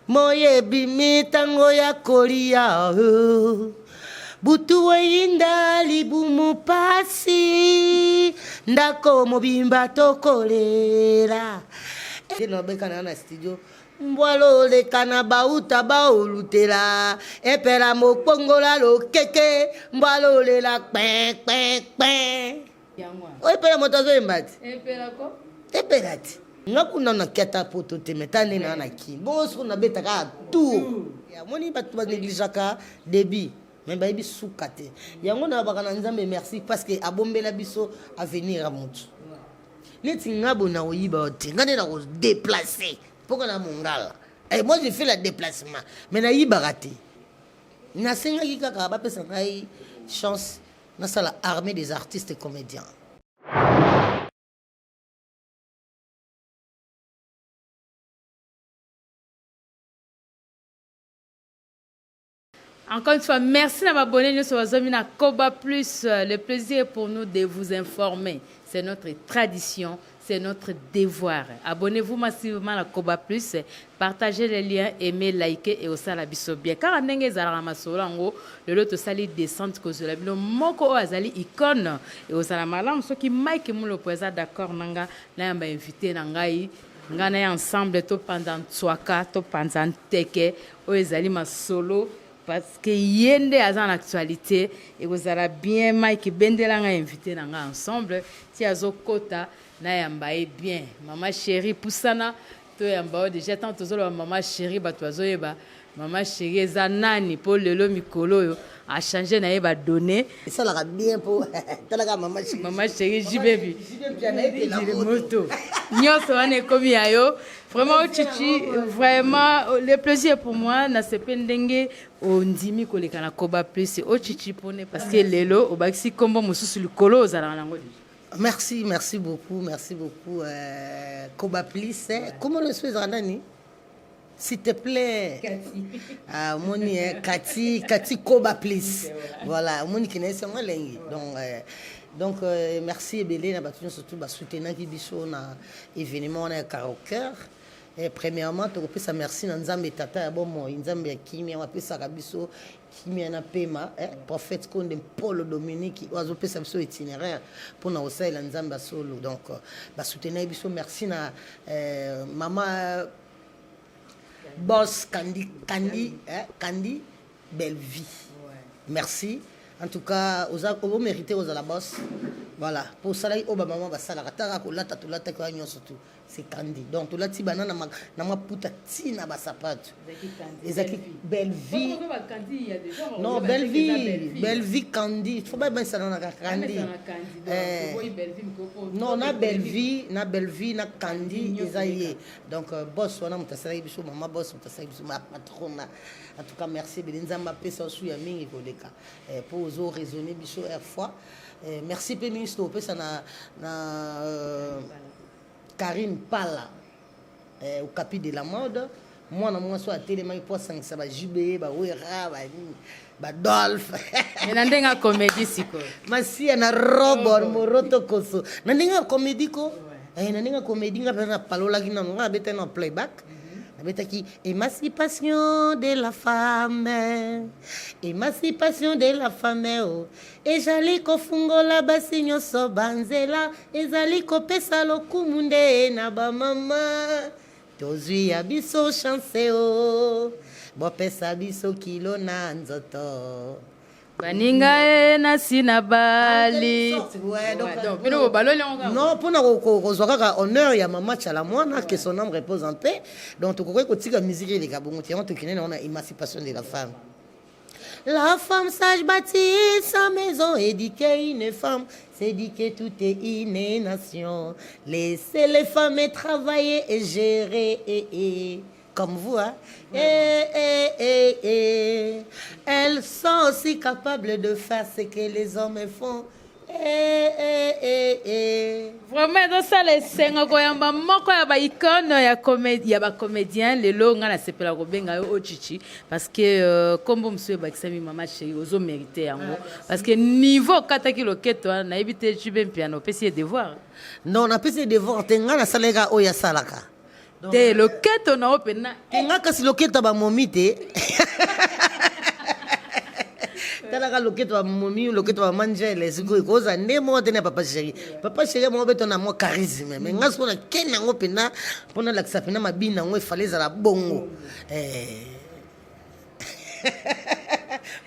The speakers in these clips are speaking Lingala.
Moyebi mitango ya kolia oh. Butu eyinda libumu pasi ndako mobimba tokolela. Nabeka na na studio mbwa loleka na bauta baolutela epela mokongola lokeke mbwa lolela kpe kpe kpe. Oyo epela moto azoyemba ti epela ti nga kuna nakiata poto te me ta nde naa na kin bongo soki nabeta kaka tour amoni bato banegligeaka début me bayebi suka te yango nalobaka na nzambe merci parce que abombela biso avenir ya motu neti nga boye nakoyiba yo te nga nde nakodeplace mpoka na mongala eh, moi je fais la déplacement mais nayibaka te nasengaki kaka bapesa ngai chance nasala armée des artistes et comédiens. Encore une fois, merci à m'abonner. Nous sommes à Koba Plus. Le plaisir est pour nous de vous informer. C'est notre tradition, c'est notre devoir. Abonnez-vous massivement à Koba Plus. Partagez les liens, aimez, likez et osala biso bien. Kaka ndenge ezalaka masolo yango, lelo tosali descente kozwela bino moko oyo azali icône et ozala malamu soki Mike Mulopo aza d'accord na nga nayamba invité na ngai ngai na ye ensemble topanza ntswaka topanza nteke oyo ezali masolo parce que ye nde aza na actualité ekozala bien Mike bendela ngai invité na ngai ensemble ti azokota nayamba ye bien mama chérie pusana toyamba yo deja ntango tozoloba mama chérie bato bazoyeba mama chérie eza nani mpo lelo mikolo oyo achange na ye badonne esalaka bien mpo talaka mama chérie mama chérie jibebi moto nyonso wana ekomi ya yo vraiment ochichi vraiment le plaisir pour moi nasepe ndenge ondimi koleka na koba plus ochichi mpone parce que lelo obakisi nkombo mosusu likolo ozalaka nango deja. Merci, merci beaucoup, merci beaucoup. Euh, Koba Plus, eh? Comment le souhait nani? S'il te plaît. Cathy. Ah, moni, eh, Cathy, Cathy Koba Plus. Voilà, moni qui n'est pas lengi. Donc, euh, donc euh, merci ebele na bato surtout ba soutenant ki biso na événement na karaoke. Et premièrement, tokopesa merci na Nzambe tata ya bomoi, Nzambe ya kimia, apesaka biso kimia na pema eh, prophète konde mpolo dominique oyo azopesa biso itinéraire mpona kosalela nzambe ya solo donc euh, basoutenaki biso merci na eh, mama boss kandi kandi eh, kandi belle vie merci en tout cas oza omérite ozala boss voilà mpo osalaki oyo bamama basalaka taka kolata tolataki wana nyonso tu C'est Candy. Donc tolati bana na, na maputa ti na basapato. Ezaki belle vie. Non, belle vie, belle vie Candy. Faut pas mettre ça dans la Candy. Eh. Non, na belle vie, na belle vie, na Candy ezaye. Donc euh, boss wana mutasala biso mama boss mutasala biso ma patrona. En tout cas merci ebele Nzambe apesa su ya mingi koleka. Eh, po ozo raisonner biso air fois. Eh, merci pe ministre opesa na na euh, Carine Pala eh, okapi de la mode mwana mwasi oyo atelemaki mpo asangisa ba JB ba Werra ba nini ba Dolph Mais na ndenge ya comédie sikoyo masiya na robor moroto koso na ndenge ya comédie ko eh, na ndenge ya comédie nga mpenza napalolaki nano nga nabetaki na playback nabetaki émancipation de la femme émancipation de la femme oh. Ezali kofungola basi nyonso ba nzela, ezali kopesa lokumu nde na ba mama. Tozwi ya biso chance o, bopesa biso kilo na nzoto. Baninga e nasi na bali. Bino bobaloli yango kaka? Non, mpona kozwa kaka honneur ya mama Tshala Mwana, que son âme repose en paix. Donc tokoki kotika musique eleka bongo te, yango tokende nango na émancipation de la femme. La femme sage bâtit sa maison, éduquer une femme, c'est éduquer toute une nation. Laissez les femmes travailler et gérer. Et, et, comme vous, hein. Et, et, et, et. Elles sont aussi capables de faire ce que les hommes font. Eh, eh, eh, eh. Vraiment ezosala esengo koyamba moko ya ba icône ya comédie ya ba comédien lelo nga nasepela kobenga yo Ochichi parce que euh, kombo mosusu ebakisami mama chérie ozo mérite yango parce que niveau okataki loketo wana nayebi te JB Mpiana opesi ye devoir. Non, napesi ye devoir te, nga nasalaki kaka oyo asalaka. Te, loketo na yo mpenza. Nga kasi loketo ya bamomi te. Talaka loketo ya bamomi, loketo ya bamanjele, sikoyo ekozala nde moko te na papa chéri. Papa chéri moko beto na mwa charisme, mais nga sikoyo nakende yango mpenza mpo nalakisa mpenza mabina yango efale ezala bongo. Eh.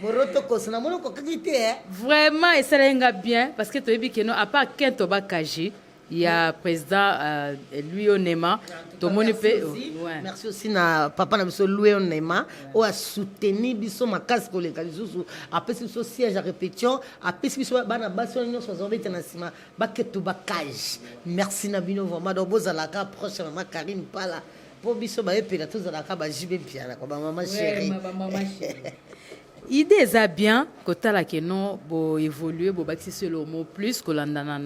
Moroto koso namoni okokaki te, eh? Vraiment, esalaki nga bien parce que toyebi que no, à part Kento Bakaji ya président Louis Onema, tomoni mpe. Merci aussi na papa na biso Louis Onema, oyo asoutenir biso makasi koleka. Lisusu apesi biso siège ya répétition, apesi biso bana basi wana nyonso bazobeta na nsima, baketo bakage. Merci na bino vraiment. Donc bozalaka proche ya mama Karine Pala, mpo biso bayepela tozalaka bajibe mpiana kwa bamama chéri. Idée eza bien kotala que no boévolue, bobakisi so mo plus kolandana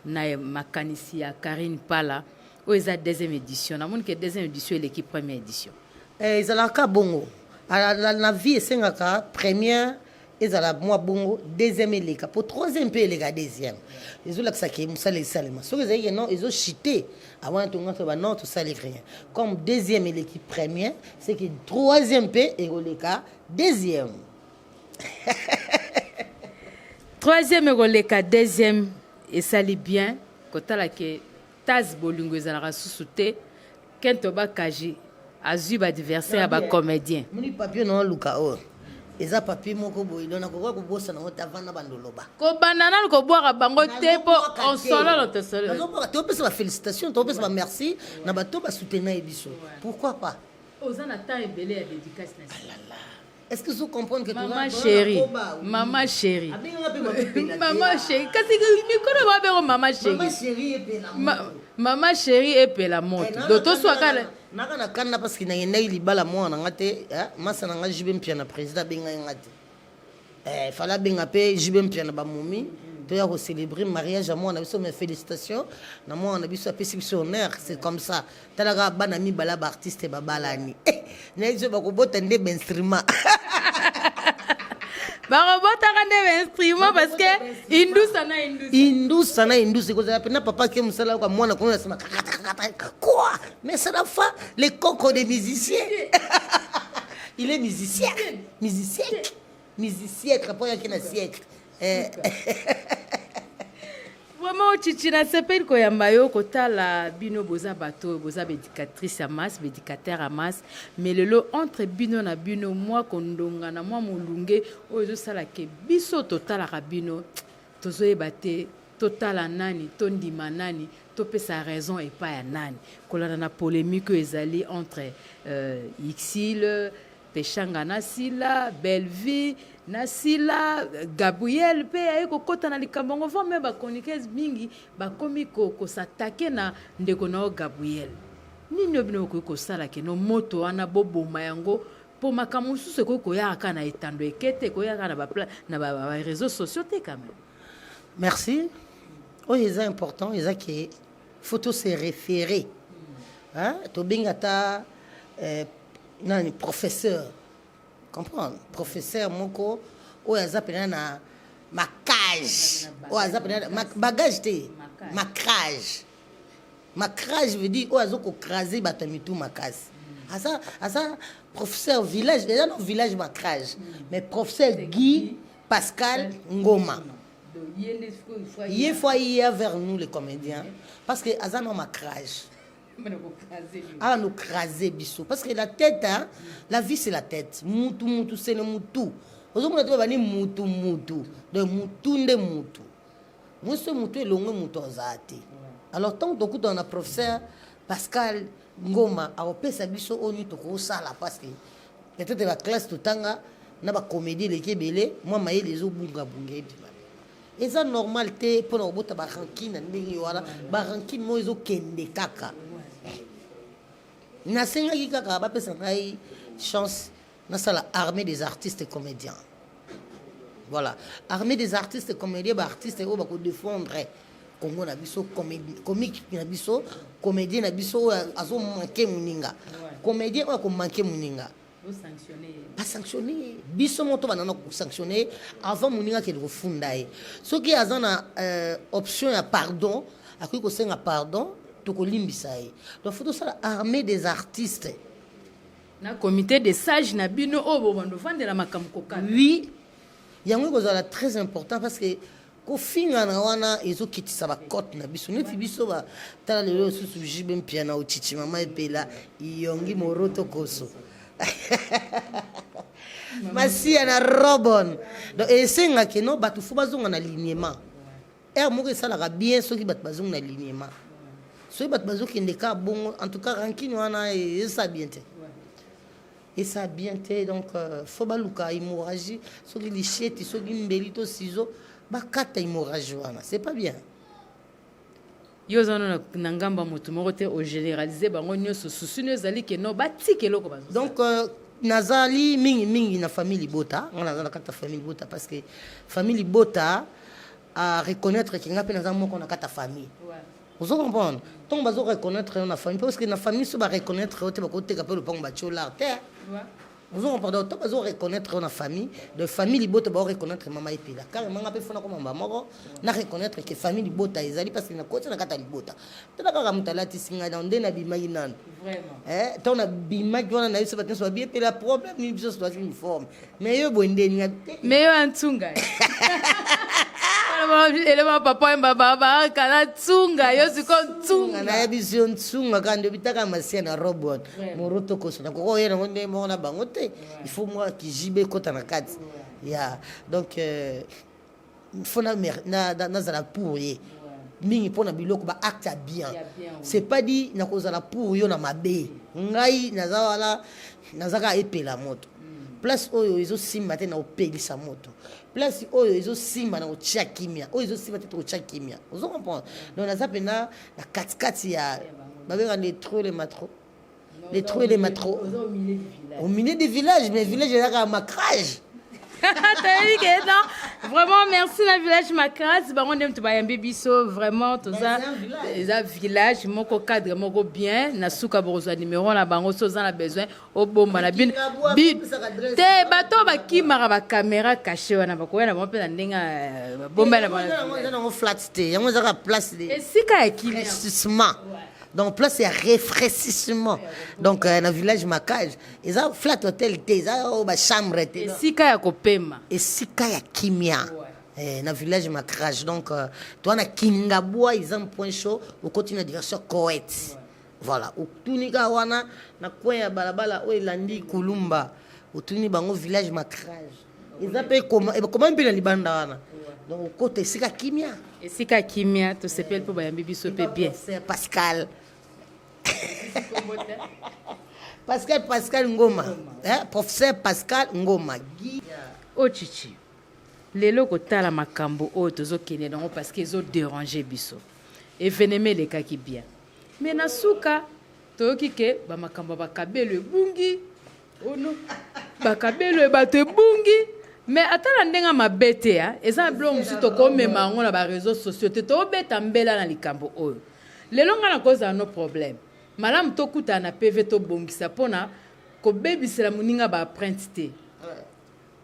na makanisi ya Karine Pala. Oyo eza deuxième édition. Namoni que deuxième édition eleki première édition. Eh, ezalaka bongo na vie. Esengaka première ezala mwa bongo, deuxième eleka, po troisième mpe eleka deuxième. Ezolakisaka mosala esalema. Soki ezalaki que non, ezochite awana, tonga toba non, tosali rien. Comme deuxième eleki première, c'est que troisième mpe ekoleka deuxième. Troisième ekoleka deuxième, esali bien kotala que tase bolingo ezalaka susu te. Kento Bakaji azwi baadversaire ya bacomédien. Moni papier na oluka oyo eza papier moko boye, donc nakoka kobosana ngo te. Avanda bandoloba. Kobanda nanu kobwaka bango te, mpo onsololo tosolo. Topesa bafélicitation, topesa bamerci na bato basoutenir ye biso, pourquoi pas. Oza na temps ebele ya dédicace na. Est-ce que vous comprenez que Mama chérie, mama chérie, mama chérie, kasi mikolo babengo mama chérie. Mama chérie epela moto do toswaka. Naka na kanda parce que nakendaki libala mwana na nga te. Masa na nga Jibe Mpia na président abengai nga te. Fala abenga mpe Jibe Mpia na bamomi, toya kocélébrer mariage ya mwana na biso. Mais félicitation na mwana na biso, apesi biso honneur. C'est comme ça. Talaka bana mibala baartiste babalani, nayebi so bakobota nde bainstrument. Bakobotaka nde bainstrument parce que indusa na indusa. Indusa na indusa ekozala mpena papa ke mosala yoka mwana kuna nsima quoi. Mais c'est la fin, les cocos des musiciens. Il est musicien, musicien, musicien, po yaki na siècle. Vraiment, Chichi, nasepeli koyamba yo. Kotala bino boza bato oyo boza baéducatrice ya masse, baéducateur ya masse, mais lelo entre bino na bino mwa kondonga na mwa molunge oyo ezosala que biso totalaka bino, tozoyeba te totala nani, tondima nani, topesa raison epai ya nani, kolanda na polémique oyo ezali entre Ursule Peshanga na Sila, Bellevie na Sila, Gabriel mpe aye kokɔta na likambo yango. Va me bachroniqueuse mingi bakomi kosatake na ndeko na yo Gabriel. Nini oyo bino bokoki kosala que no moto wana boboma yango, mpo makambo mosusu ekoki koyaka kaka na etando eke te, ekoyaka na baréseaux sociaux te quand même? Merci. Oyo eza important eza que faut to se référer, hein? Tobenga ata nani, professeur, comprendre, professeur moko oyo aza mpena na makage, oyo aza mpena bagage te, macrage. Macrage veut dire oyo aza kocraser bato ya mitu makasi. Aza professeur village, eza no village macrage, mais professeur Guy Pascal Ngoma, ye faut aya vers nous les comédiens, parce que aza no macrage, awa no craser biso, parce que la tête, hein, la vie c'est la tête. Mutu mutu, c'est le mutu. Ozomona te babani mutu mutu, donc mutu nde mutu moso, mutu elongwe, mutu azala te. Alors ntango tokutana na professeur Pascal Ngoma, akopesa biso oyo nini tokosala, parce que peut-être baclasse totanga na bacomédie eleki ebele, mwa mayele ezobungabunga, ebima. Eza normal te mpona kobota barancune na ndenge wana. Barancune moko ezokende kaka. Nasengaki kaka bapesa ngai chance nasala armée des artistes et comédiens. Voilà, armée des artistes et comédiens, baartiste oyo bakodéfendre Congo na biso, comique na biso, comédien na biso oyo azomanke moninga, comédien oyo akomanke moninga, basanctionne ye. Biso moto banana kosanctionne ye avant moninga akende kofunda ye. Soki aza na option ya pardon, akoki kosenga pardon. Tokolimbisa ye. Donc faut tosala armée des artistes. Na comité de sage na bino oyo bobanda ovandela makambo kokata. Oui, yango ekozala très important parce que kofingana wana ezokitisa bacote na biso. Neti biso batala lelo lisusu JB Mpiana, ochichi mama epela iyongi moroto koso masiya na robon. Donc esengaki no bato faut bazonga na alignement. Aire moko esalaka bien soki bato bazongi na alignement. Soki bato bazokende ka bongo, en tout cas rancune wana esa bien te, esa bien te. Donc faut baluka hémorragie, soki licheti, soki mbeli to ciseau, bakata hémorragie wana, c'est pas bien. Yo oza no na ngambo ya moto moko te, ogénéralise bango nyonso. Susu no ezali ke no batika eloko bazo. Donc nazali mingimingi na famille libota. Nga naza na kati ya famille libota parce que famille libota a reconnaître ke nga mpe naza moko na kati ya famille. Ozo comprendre? Ntongo bazo reconnaître yo na famille, parce que na famille so bareconnaître yo te, bakoteka mpe lopango, batie olar te. Ozo comprendre? Donc to bazo reconnaître yo na famille de famille libota, bao reconnaître mama epela carrément. Nga mpe fona komamba moko na reconnaître ke famille libota ezali, parce que nakoti na kati ya libota. Tala kaka moto alatisi ngai na nde nabimaki nano. Ntango nabimaki wana, nayebi so bato nyonso babi epela problème nini, biso nyonso toati uniforme, mais yo boye nde ninga te. Mais yo ya ntunga elema papa oyemba bakala ntunga, yo siko ntunga. Nayebi so yo ntunga kaka nde obitaka masia na robe wana moroto koso. Nakoka oye nango nde moko na bango te, il faut mwa kijibe ekota na kati ya. Donc faut nazala pour ye mingi mpona biloko baacte ya bien. C'est pas dit nakozala pour yo na mabe. Ngai naza wana, naza kaka epela moto. Place oyo ezosimba te, na opelisa moto. Place oyo ezosimba, na kotia kimia. Oyo ezosimba te, tokotia kimia. Ozo comprendre? Donc naza mpena na katikati ya babenga les trop, les matro, les trop et les matro, au milieu du village. Mais village ezaka macrage. Toyebi ke non, vraiment merci na village Makras. Bango nde moto bayambi biso. Vraiment toza, eza village moko, cadre moko bien. Na suka bokozwa numero na bango so oza na besoin obomba na bino te. Bato bakimaka bacaméra caché wana, bakoya na bango mpe na ndenge babomba na bango flat te. Yango ezaka place. Esika ya kimia. Donc place ya rafraîchissement. Donc na village Makage eza flat hotel te, eza oyo bachambre te. Esika ya kopema. Esika ya kimia na village Macrage. Donc toa na Kingabwa, eza point chaud. Okoti na direction Coet, voilà, otuni kaka wana na coin ya balabala oyo elandi Kulumba, otuni bango village Macrage. Eza mpe ekoma mpe na libanda wana. Donc okota esika kimia. Esika kimia. Tosepeli mpo bayambi biso mpe bien. Pascal, Pascal, Pascal Ngoma, eh? Professeur Pascal Ngoma. Ochichi, lelo kotala makambo oyo tozokende nango parce que ezodérange biso. Événement elekaki bien, mais na suka toyoki ke bamakambo ya bakabelo ebungi ono, bakabelo bato ebungi. Mais ata na ndenge mabe te, eza na biloko mosusu tokomema yango na baréseau sociaux te. Tobeta mbela na likambo oyo lelo. Ngai nakozala no problème malamu, tokutana na PV, tobongisa mpona kobebisela moninga baempreinte te.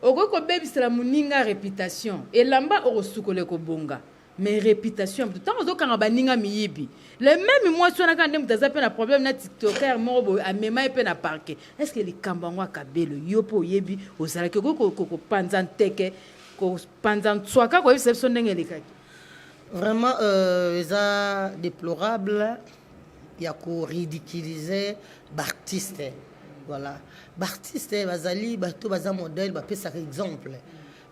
Okoki kobebisela moninga réputation. Elamba okosukola ekobonga, mais réputation ya moto, ntango ozokanga baninga miyibi, le même mwasi wana kaka nde moto aza mpe na problème na tiktoker moko boye, amema ye mpe na parquet. Est ce que likambo yango akabelo, yo mpo oyebi, ozalaki, okoki kopanza nteke, kopanza ntswaka, koyebisa biso ndenge elekaki? Vraiment eza déplorable ya koridiculiser baartiste. Voilà, baartiste bazali bato baza modèle, bapesaka exemple.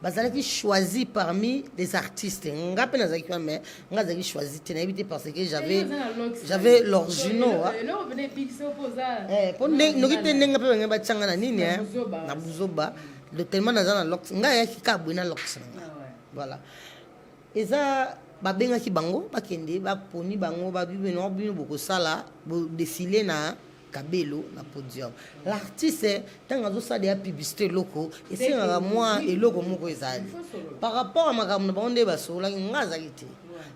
Bazalaki choisi parmi les artistes. Nga mpe nazalaki wana, mais nga azalaki choisi te, nayebi te, parce que j'avais l'originaux. Po noki te ndenge mpe bange batianga na nini, na buzoba tellement naza na lox. Ngai ayaki kaka boye na lox na nga. Voilà, eza babengaki bango, bakende, baponi bango, babibino bino bokosala bodéfile na kabelo na podium. L'artiste, ntango azosala ya publicité, eloko esengaka mwa eloko moko ezali par rapport a makambo na bango nde basololaki. Nga azalaki te,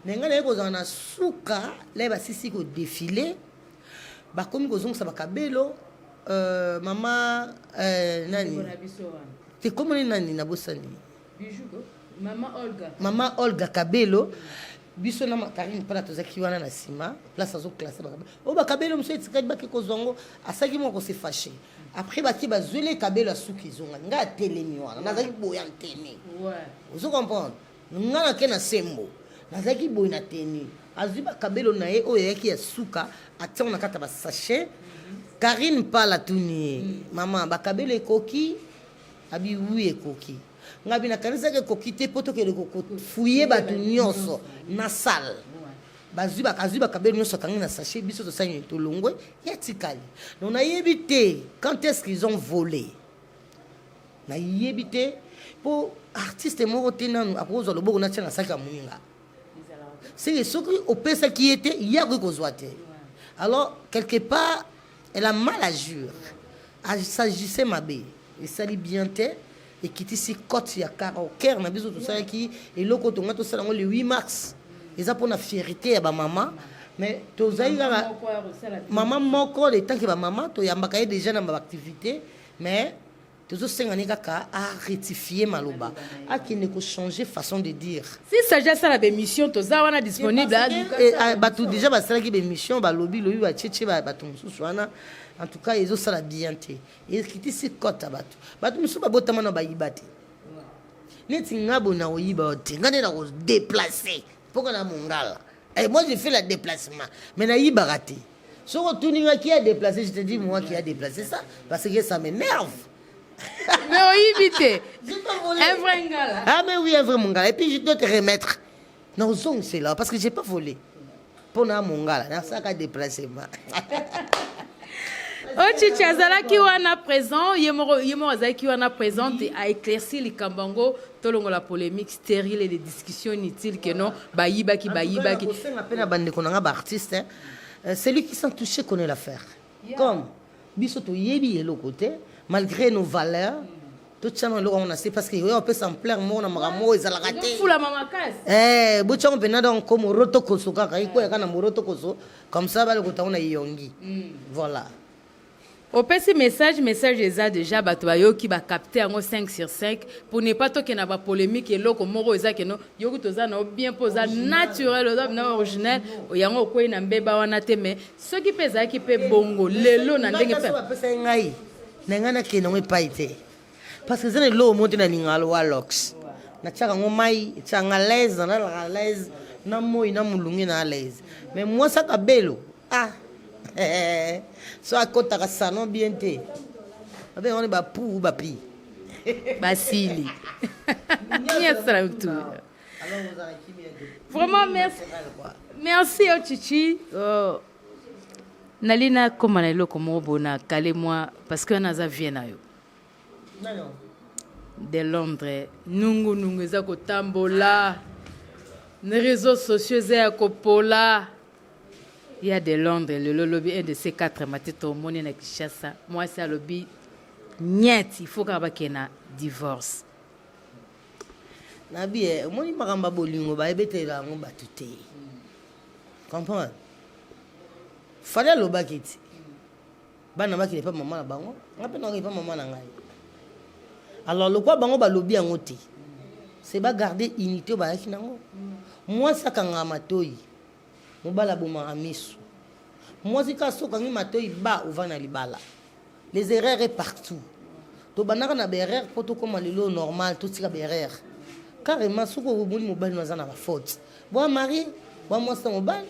mais ngai naye kozala na suka lai. Basisi kodéfile, bakomi kozongisa bakabelo. Mama nani te, komoni nani, nabosani. Mama Olga. Mama Olga Kabelo. Biso na Karine Mpala tozalaki wana na nsima, place azoclasser bakabelo oyo, bakabelo mosusu etikali, bake kozwa yango. Asalaki moko kose fâcher. Après bake bazweli ekabelo ya suki, ezongani. Ngai atelemi wana, nazalaki boya ntene. Ozo comprendre? Ngai nake na sembo, nazalaki boye na teni. Azwi bakabelo na ye oyo eyaki ya suka, atiango na kati ya basachet. Karine Mpala tuni ye: "Mama, bakabelo ekoki?" Abi: "Oui, ekoki." Ngai bi nakanisaki ekoki te, mpo tokende kofouiller bato nyonso na salle. Bazwi, azwi bakabelo nyonso, akangi na sachet. Biso tosali, tolongwe, ya tikali. Donc nayebi te quand est-ce qu'ils ont volé, nayebi te, mpo artiste moko te nanu akozwa loboko natia na saki ya moninga. Seke soki opesaki ye te, ye akoki kozwa te. Alors quelque part elle a mal agir, s'agissait mabe, esali bien te, ekitisi cote ya karaoker na biso. Tosalaki eloko tonga, tosala yango le 8 mars, eza mpona fierté ya bamama. Mais tozali kaka mama moko le tant que bamama toyambaka ye déjà na baactivité. Mais tozosengani kaka arectifier maloba, akende kochanger façon de dire. Si s'agit asala bémission, toza wana disponible. Bato déjà basalaki bémission, balobi lobi, batietie bato mosusu wana. En tout cas ezosala bien te, ekitisi cote ya bato. Bato mosusu babotama na bayiba te. Neti nga boye, na koyiba te, nga nde na kodéplacer mpoka na mongala. Moi, je fais le déplacement, mais nayibaka te. Soki otuni nga qui a déplacé, je te dis moi qui a déplacé ça, parce que ça m'énerve. Mais oyibi te, un vrai ngala. Ah mais oui, un vrai mongala. Et puis je dois te remettre nazongisela, parce que j'ai pas volé. Mpona mongala, nasalaka déplacement. Ochichi azalaki wana présent, ye moko, ye moko azalaki wana présente, aéclairci likambo yango. Tolongola polémique stérile et les discussions inutiles que non, bayibaki, bayibaki. Kosenga mpe na bandeko na nga baartiste, celui qui s'en touché connaît l'affaire. Comme biso toyebi eloko te, malgré nos valeurs, totiana eloko yango na se, parce que oyo opesa ampleur moko na makambo moko ezalaka te. Fulama makasi. Botiango mpena donc ko moroto koso kaka ekweyaka na moroto koso, comme ça balokota ngo na iyongi. Voilà. Opesi message, message eza déjà, bato bayoki, bacapter yango 5 sur 5. Pour ne pas tokende na bapolémique, eloko moko eza keno yoki, toza na bien mpo oza naturel, oza na original yango, okwei na mbeba wana te. Mais soki mpe ezalaki mpe bongo lelo na ndenge mpe bapesaki ngai na ngai, nakende yango epai te, parce que eza na eloko moko te. Nalingaka lowa lox, natiaka yango mai, etiaka nga l'aise, nalalaka l'aise na moi na molungi na l'aise. Mais mwasi akabelo, ah, so akɔtaka salon bien te, babenga wana bapu bapi. Basili nyesala tu. Vraiment merci, merci yo Chichi. Oh. Nali nakóma na eloko moko boye na kale mwa, parce que wana aza vie na yo de Londres. Nungunungu eza kotambola na réseaux sociaux, eza ya kopola ya de Londres. Lelo olobi un de ces quatre matete, omoni na Kinshasa, mwasi alobi niet, il faut kaka bakende na divorce. Nabi omoni makambo ya bolingo, bayebetela yango bato te. Comprendre? Fally alobaki ti bana bakende mpa mama na bango, nga mpe nakokende mpa mama na ngai. Alors lokwa bango balobi yango te, c'est bagarder unité oyo bayaki nango. Mwasi akangaka matoi, mobali abomaka miso. Mwasi kaka so okangi matoi, ba ova na libala. Les erreurs est partout. Tobandaka na baerreur mpo tokóma lelo normal. Totika baerreur carrément. Soki omoni mobali no aza na bafaute, bwa mari, bwa mwasi na mobali,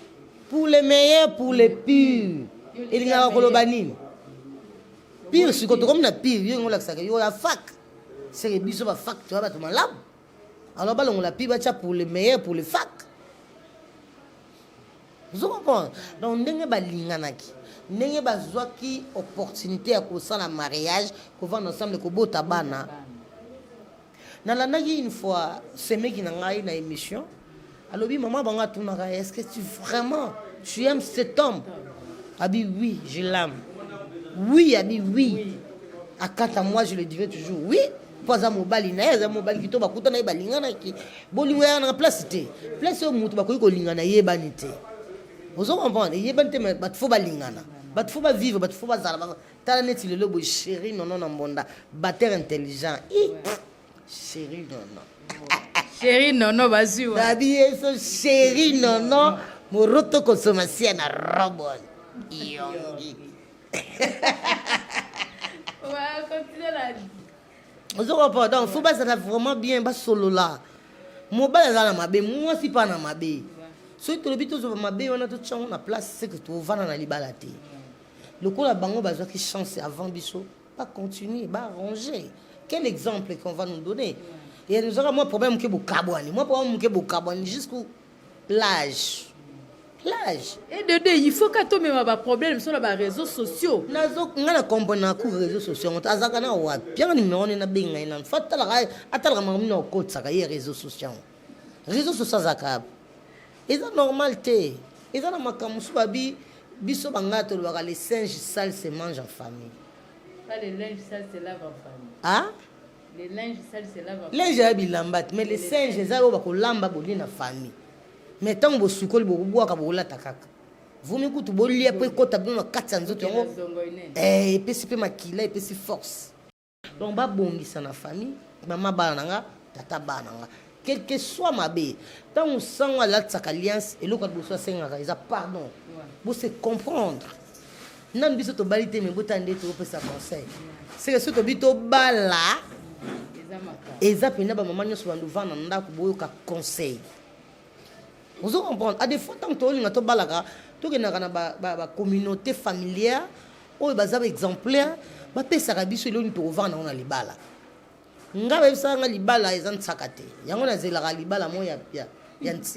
pour le meilleur, pour le pire. Elingaka koloba nini, pire? Sikoyo tokomi na pire. Yo yango olakisaka yo ya fak, seke biso bafak toya bato malamu. Alors balongola pire, batya pour le meilleur, pour le fak. Ozo comprendre? Donc ndenge balinganaki, ndenge bazwaki opportunité ya kosala mariage, kovanda ensemble, kobota bana. Nalandaki une fois semeki na ngai na émission, alobi mama bango atunaka: "Est ce que tu vraiment tu aimes cet homme?" Abi: "Oui, je l'aime, oui." Abi: "Oui." Akata, moi je le dirais toujours oui, mpo aza mobali na ye, aza mobali kitoko. Bakuta na ye, balinganaki. Bolingo yaka na place te, place oyo moto bakoki kolingana eyebani te. Ozo comprendre? Eyebani te. Mais bato faut balingana, bato faut bavivre, bato faut bazala. Tala neti lelo boye, chéri nono na mbonda, batteur intelligent. I chéri nono. Chéri Nono bazwi wa. Babi yeso chéri Nono moroto consommation na robot. Yongi. Ouais, continue la. Ozo comprendre? Donc faut bazala vraiment bien basolola. Mobali aza na mabe, mwasi mpe na mabe. Soki tolobi tozwa mabe wana, totya yango na place, c'est que tovanda na libala te. Lokola bango bazwaki chance avant biso, bacontinue, baarranger. Quel exemple qu'on va nous donner? Et nous aura mwa problème moke, bokabwani, mwa problème moke, bokabwani jusqu'au l'âge. Et de deux, il faut ka tomema baproblème so na baréseaux sociaux. Nazo nga na comprendre na cour réseaux sociaux ngo azalaka na wapi? Pianga numéro ne nabenga ye nanu. Fo atalaka, atalaka makambo nini akotisaka ye réseaux sociaux yango. Réseaux sociaux azalaka, eza normal te. Eza na makambo mosusu babi biso bangai tolobaka: les singes sales se mangent en famille. Pas les linges sales se lavent en famille. Ah. Les linges sales se lavent en famille. Linge ya bilamba te, mais les singes eza oyo bakolamba bolie na famille, mais ntango bosukoli, bokobwaka, bokolata kaka. Vomi kutu bolia mpo ekɔta bino na kati ya nzoto yango. Zongo inene. Epesi mpe makila, epesi force. Donc babongisa na famille, mama bana na nga, tata bana na nga, quel que soit mabe. Ntango sango alatisaka alliance, eloko ya liboso asengaka eza pardon. Bose comprendre nanu. Biso tobali te, me botala nde tokopesa conseil seke soki tobi tobala. Eza makambo. Eza mpenza bamama nyonso bando vanda na ndako, boyoka conseil. Ozo comprendre? À des fois, ntango tolinga tobalaka, tokendaka na bacommunauté familière oyo baza baexemplaire, bapesaka biso eloni tokovanda nango na libala. Nga bayebisaka nga libala eza ntsaka te. Yango nazelaka libala moko ya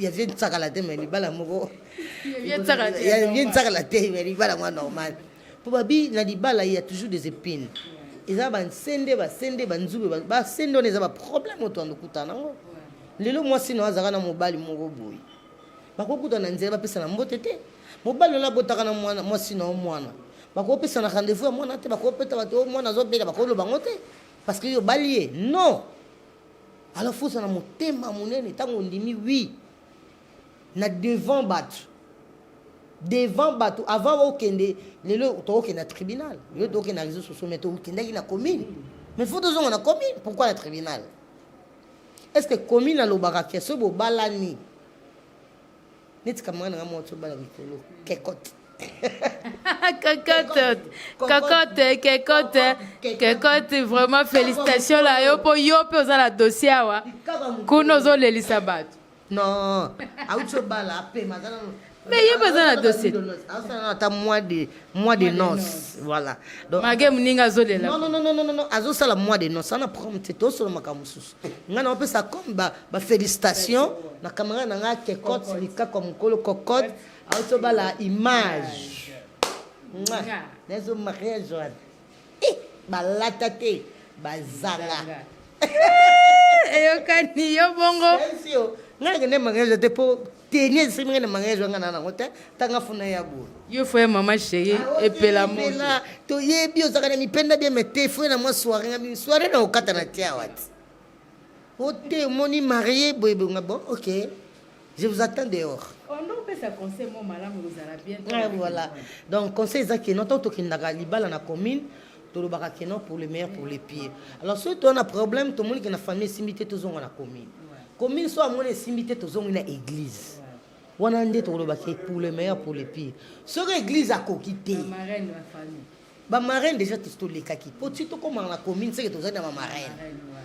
vie ntsakala te, mais libala moko Vie ntsakala te. Ya vie ntsakala te, mais libala mwa normal. Mpo babi na libala ya toujours des épines, eza bansende, basende, banzube, basende wana eza baproblème oyo toanda okutana nango. Lelo mwasi na azalaka na mobali moko boye, bakokutana na nzela, bapesa na mbote te. Mobali wana abotaka na mwana mwasi na yo mwana, bakopesa na rendez-vous ya mwana te, bakopeta bato oyo mwana azobela, bakoloba yango te parce que yo obali ye. Non, alors fosa na motema monene. Ntango ondimi oui na devant bato, devant bato, avant okende, lelo tokokende na tribunal, lelo tokokende na réseaux sociaux, mais tokendaki na commune, mais faut tozonga na commune. Pourquoi na tribunal? Est ce que commune alobaka ke soki bobalani neti kamaka nanga moko tobala mikolo kekote? Cocotte, cocotte, kekote, kekote, vraiment félicitations la yo po yo mpe oza na dossier awa kuna ozolelisa bato. Non, auti obala, apema, aza nano. Mais ye mpe aza na dossier. Asala nano ata mois de noce, voilà. Donc mage moninga azolela. Non, non, non, non, non, non, azosala mois de noce ana problème te. Tosolo makambo mosusu. Ngai na opesa comme bafélicitation na camarade na ngai Kekote, likako ya mokolo, Cocotte, auti obala image nazo mariage wana. Balata te, bazanga. Eyokani yo bongo. Sio ngai nakende mariage te mpo teni esimi ngai na mariage wanga na nango te. Ntanga funa ya boye. Yo foye mama chéri epela moto. Epela, toyebi ozalaka na mipenda bien, mais te, foye na mwa soirée nga soirée na okata na tia awa ti o te omoni marié boye boye nga. Bon, ok, je vous attends dehors. Ondo opesa conseil mo malamu, kozala bien. Ouais, voilà. Donc conseil eza ke no, ntango tokendaka libala na commune, tolobaka ke non, pour le meilleur, pour le pire. Alors soki toza na problème, tomoni ke na famille esimbi te, tozonga na commune. Commune so amoni esimbi te, tozongi na église. Wana nde tolobaka pour le meilleur, pour le pire. Soki église akoki te, bamarraine ya famille. Bamarraine déjà tolekaki po ti tokomaka na commune, seke tozali na bamarraine.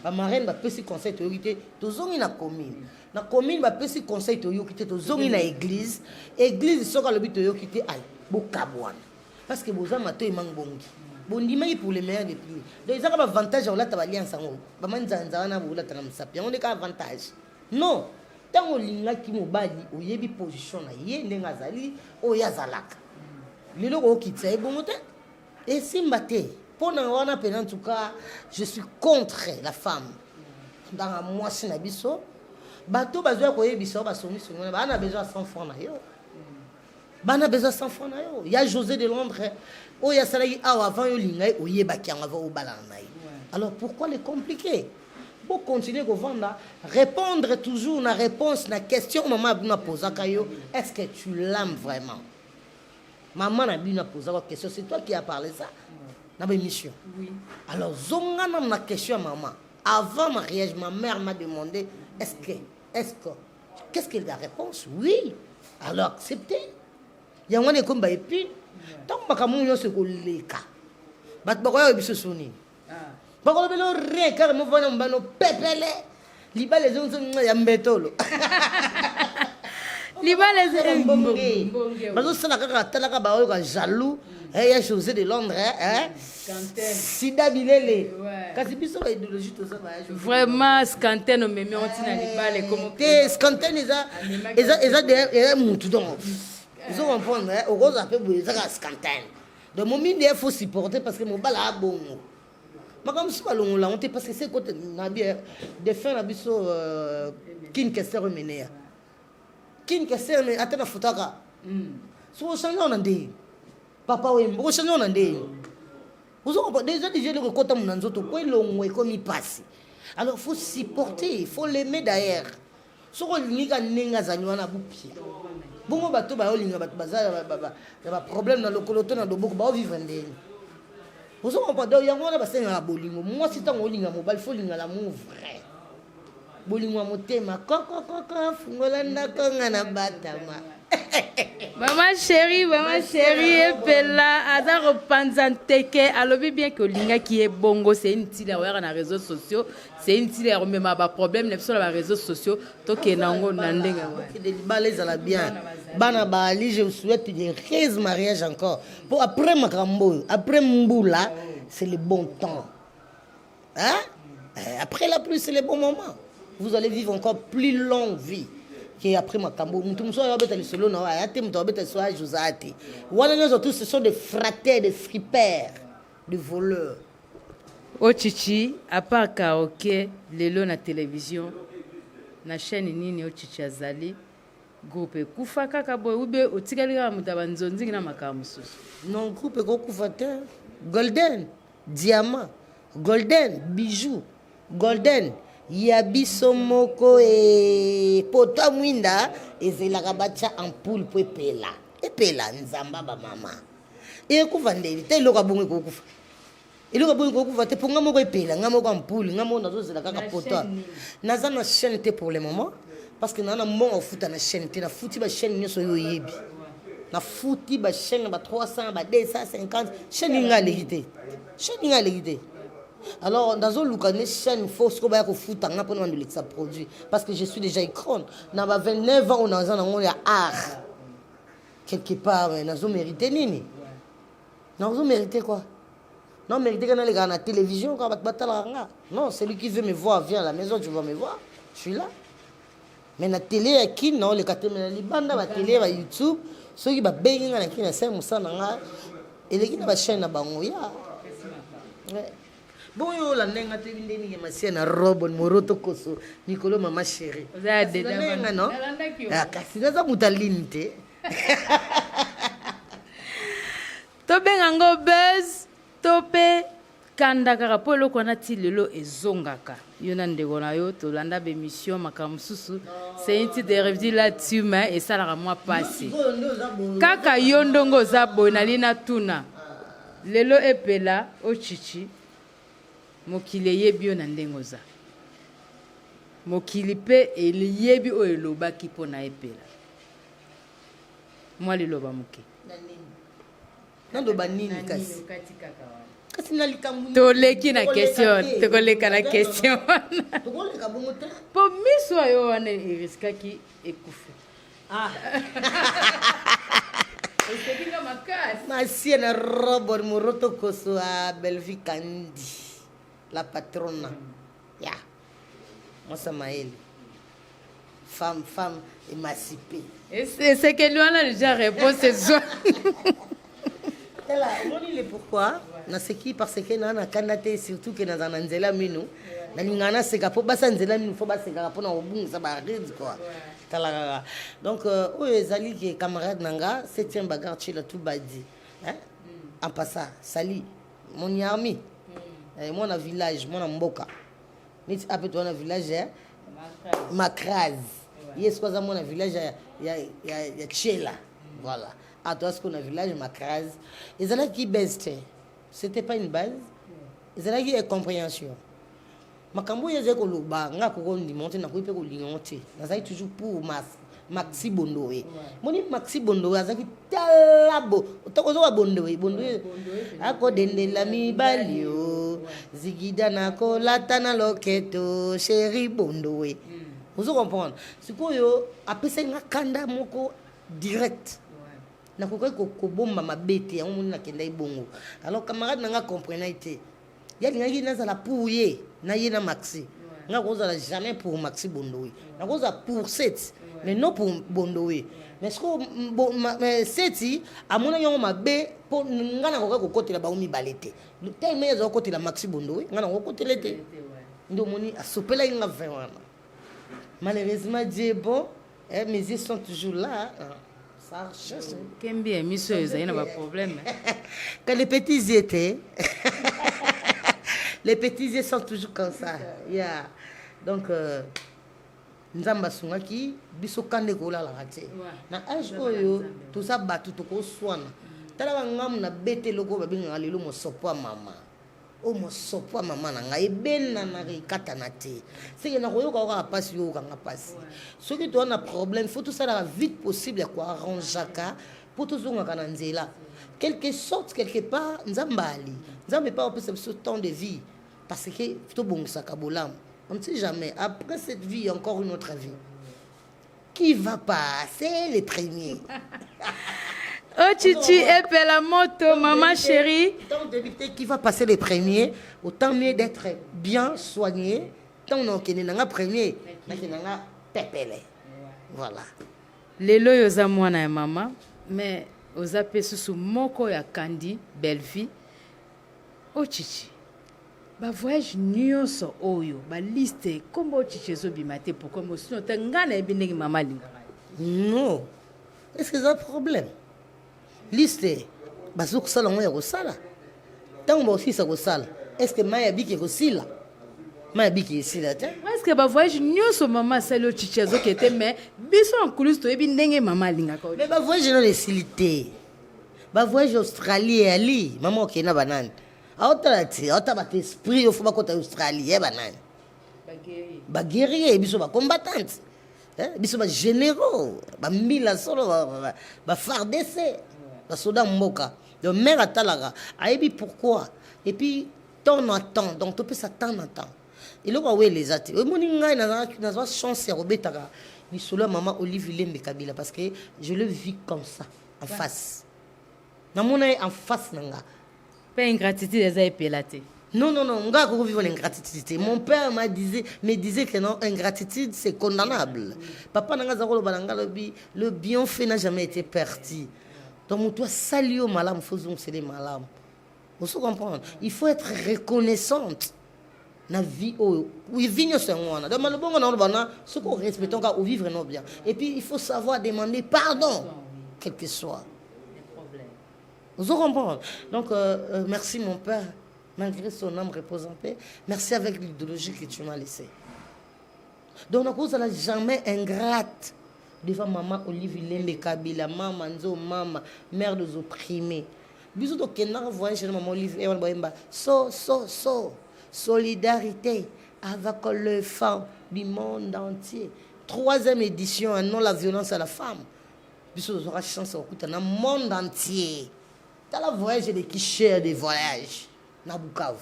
Bamarraine bapesi conseil, toyoki te, tozongi na commune. Na commune bapesi conseil, toyoki te, tozongi na église. Église soki alobi toyoki te, ale bokabwana, parce que boza matoi mangi bongi, bondimaki pour le meilleur de pire. Donc ezaka baavantage ya kolata baalliance yango, bamanzanza wana bolata na mosapi yango nde kaka avantage. Non, ntango olingaki mobali, oyebi position na ye ndenge azali, oyo azalaka lelo, kokokitisa ye bongo te, esimba te. Mpo na wana mpena, en tout cas je suis contre la femme. Ndanga mwasi na biso, bato bazwa koyebisa oyo basongisongi wana, baa na besoin ya 100 franc na yo, bana besoin 100 franc na yo. Ya José de Londres oyo asalaki awa avant yo olinga ye, oyebaki yango avant obalana na ye. Alors pourquoi le compliquer? Bocontinue kovanda, répondre toujours na réponse na question mama na bino apozaka yo: est ce que tu l'aimes vraiment? Mama na bino apozaka question, c'est toi qui as parlé ça na baémission. Oui. Alors zonga nanu na question ya mama avant mariage. Ma mère m'a demandé: Est-ce que qu'est-ce que la réponse? Oui. Alors accepter yango wana ekomi baépine. Ntango makambo nyonso ekoleka, bato bakoya biso so nini? Bakolobela rien, carrément. Vana mobano pepele, libala ezongiso ya mbetolo. Libala. Mbonge bazosala kaka, talaka baoyoka jaloux ya José de Londres, sida bilele, kasi biso baidéologie toza. Vraiment, scanten omemi yango ntina libala ekomo. Te, scanten eza mutu, donc ozo comprendre, okozala mpe boye, eza kaka scanten. Donc momindi il faut supporter, parce que mobala abongo makambo mosusu balongola yango te, parce que se kote na bi défunt na biso Kin Kester Emeneya. Kin Kester ata na futaka so ochange wana ndenge papa Wemba, ochange wana ndenge ozokompa déjà eloko ekota mu na nzoto po elongo ekomi mpasi. Alors faut supporter, il faut l'aimer. D'ailleurs, soki olingi ka ndenge azali wana, bupia bongo. Bato baolinga bato baza ya baproblème na lokolo to na loboko, baovivre ndenge ozokompa. Donc yango wana basengaka bolingo. Mwasi, ntango olinga mobali, faut olinga l'amour vrai, bolingo ya motema. Kokokoko, fungola ndako nga na batama. Mama chéri, mama chéri Epela aza kopanza nteke. Alobi bien ke olingaki ye bongo. C'est une tile oyaka na réseaux sociaux, c'est une tile ya komema baproblème na biso na baréseaux sociaux. Tokende yango na ndenge. Libala ezala bien, bana baali. Je vous souhaite de 13 mariage encore po après makambo oyo, après mbula, c'est le bon temps, hein? Après la pluie, c'est le bon moment. Vous allez vivre encore plus longue vie ke après makambo. Mutu mosusu oyo abeta lisolo na aya te, moto abeta lisolo ya Josa te wana nyonso, tous ce sont des frateurs, des fripeurs, des voleurs. Ochichi, à part karaoké, lelo na télévision, na chaîne nini Ochichi azali? Groupe ekufa kaka boye ube otikali kaka moto ya banzonzingi na makambo mosusu? Non, groupe ekokufa te. Golden diamant, golden bijou, golden ya biso moko. E poto ya mwinda ezelaka batya ampoule mpo epela, epela. Nzamba bamama ekufa ndeni te. Eloko ya bongo ekokufa? Eloko ya bongo ekokufa te, mpo nga moko epela, nga moko ampoule, nga moko nazozela kaka poto. Naza na chaîne te pour le moment, parce que naa na mbongo ofuta na chaîne te. Nafuti bachaîne nyonso oyo oyebi, nafuti bachaîne ba 300, ba 250. Chaîne nga aleki te, chaîne nga aleki te. Alors nazoluka ne chaîne, faut sikoyo baya kofuta nga mpona bandolekisa produit, parce que je suis déjà icône na ba 29 ans oyo naza nango ya art. Quelque part nazomérite nini? Nazomérite quoi? Non, mérite que nalekaka na télévision kaka bato batalaka nga? Non, celui qui veut me voir vient à la maison, tu vas me voir, je suis là. Mais na télé ya Kini naoleka te, mais na libanda, batélé ya baYouTube, soki babengi nga na Kini, nasali mosala na nga, eleki na bachaîne na bango ya bon. Oyo olanda nga toyebi nde nini masia na robe moro tokoso mikolo. Mama chéri, nga no, kasi naza moto alini te. Tobenga yango buzz to mpe kanda kaka, mpo eloko wana ti lelo ezongaka yo na ndeko na yo. Tolanda bémission, makambo mosusu, c'est une petite revue là-dessus, mais esalaka mwa pasi kaka yo ndongo oza boye. Nali natuna lelo, Epela Ochichi, mokili eyebi yo na ndenge oza, mokili mpe eliyebi oyo elobaki mpo na Epela. Mwa liloba moke. Naloba nini? Kasi na likambo Toleki na question, tokoleka na question wana. Tokoleka bongo te. Mpo miso oyo wana eriskaki ekufa. Osekinga makasi. Masie na robot moroto koso a Belvi Kandi, la patrona ya mwasa mayele, femme, femme émancipée. Esekeli wana déjà réponse ezwa. Tala, omoni le pourquoi naseki? Parce que naa na kanda te, surtout ke nazala na nzela minu, nalingaka naseka mpo basa nzela minu, fo basekaka mpona kobungisa baride quoi. Tala kaka, donc oyo ezali ke camarade na nga septième bagarre tshila tout badi, hein? En passant, sali mon armi, mwana village, mwana mboka neti ape towana village ya Macrase. Ye siko aza mwana village ya Tshela. Voilà, atoa sikoyo na village Macrase. Ezalaki base te, c'était pas une base, ezalaki incompréhension. Makambo oyo ezali koloba, nga akoki kondima yango te, nakoki mpe kolinga yango te. Nazali toujours pour Maxi Bondowe. Moni Maxi Bondowe azalaki tala bo ozoka Bondowe, Bondowe akodendela mibali yo zigida nakolata na loketo chéri Bondowe. Ozo comprendre? Sikoyo apesaki nga kanda moko direct. Nakokaki kobomba mabe te, yango moni nakendaki bongo. Alors camarade na nga comprenaki te. Ye alingaki nazala pour ye na ye na Maxi. Nga kozala jamais pour Maxi Bondowe. Nakozala pour Seti, mais non pour Bondowe. Mais sikoyo Seti amonaki yango mabe mpo nga nakoka kokotela bango mibale te. Tellement ye azala kokotela Maxi Bondowe, nga nakokotela te. Nde omoni asopelaki nga vin wana. Malheureusement Dieu est bon, eh, mes yeux sont toujours là. Ça cherche. Kembi ya miso oyo ezali na ba problème. Que les petits yeux étaient. Les petits yeux sont toujours comme ça. Yeah. Donc Nzambe asungaki biso kanda ekolalaka te. Na âge oyo toza bato tokoswana. Tala bangamu na bete eloko babengaka lelo mosopo ya mama. Oyo mosopo ya mama na ngai ebenanaka ekatana te. Seke nakoyoka yo kaka mpasi, yo oyokanga mpasi. Soki toza na problème, faut tosalaka vite possible ya koarrangeaka mpo tozongaka na nzela. Quelque sorte, quelque part, Nzambe ali. Nzambe epa opesa biso temps de vie parce que tobongisaka bolamu. On ne sait jamais. Après cette vie, il y a encore une autre vie. Qui va passer les premiers? Oh Chichi, epela moto, maman chérie. Tant d'éviter qui va passer les premiers, autant mieux d'être bien soigné. Tant on a un premier, on a pepele. Voilà. Lelo oyo oza mwana ya mama, mais oza pe susu moko ya Kandi Bellevue. Oh Chichi, ba voyage nyonso oyo, ba liste, kombo Chichi ezobima te, pourquoi mo sinon te nga nayebi ndenge mama alingaka yo. Non. Est-ce que c'est un problème? Liste, bazo kosala ngo ya kosala. Tango bakosilisa kosala, est-ce que mai ya biki ekosila? Mai ya biki esila te. Est-ce que ba voyage nyonso mama asali oyo Chichi azoke te, mais biso en coulisses toyebi ndenge mama alingaka oyo. Mais ba voyage nano esili te. Ba voyage Australie eyali, mama okende na banani? Aotala te, aotala bato esprit oyo fo bakota Australie, ye banani? Ba guerrier, biso ba combattante. Eh, biso ba généraux, ba mbila solo, ba FARDC, ba soda mboka. Donc mère atalaka, ayebi pourquoi. Et puis temps na temps, donc topesa temps na temps. Eloko awele eza te. Omoni ngai nazwa chance ya kobetaka lisolo ya mama Olive Lembe Kabila parce que je le vis comme ça en face. Namona ye en face na nga. Pe ingratitude eza epela te. Non, non, non, nga koko vivre l'ingratitude. Mon père m'a disait, me disait que non, ingratitude c'est condamnable. Papa nanga zako loba nanga lobi, le bienfait n'a jamais été perdu. Donc mutu asali yo malamu, faut zongisele malamu. Vous comprendre? Il faut être reconnaissante na vie oyo. Oui, vie nyonso yango wana. Donc malobongo na loba na soki o respecte ka o vivre non bien. Et puis il faut savoir demander pardon, quel que soit. Vous comprenez? Donc merci mon père, malgré son âme repose en paix. Merci avec l'idéologie que tu m'as laissée. Donc nakozala jamais ingrate devant maman Olive Lembe Kabila, mama nzo mama, mère des opprimés. Biso tokendaka voyage na maman Olive e wana bayemba so so so solidarité avec les femmes du monde entier. Troisième édition, non la violence à la femme. Biso tozwaka chance ya kokuta na monde entier. Tala voyage eleki cher de voyage na Bukavu.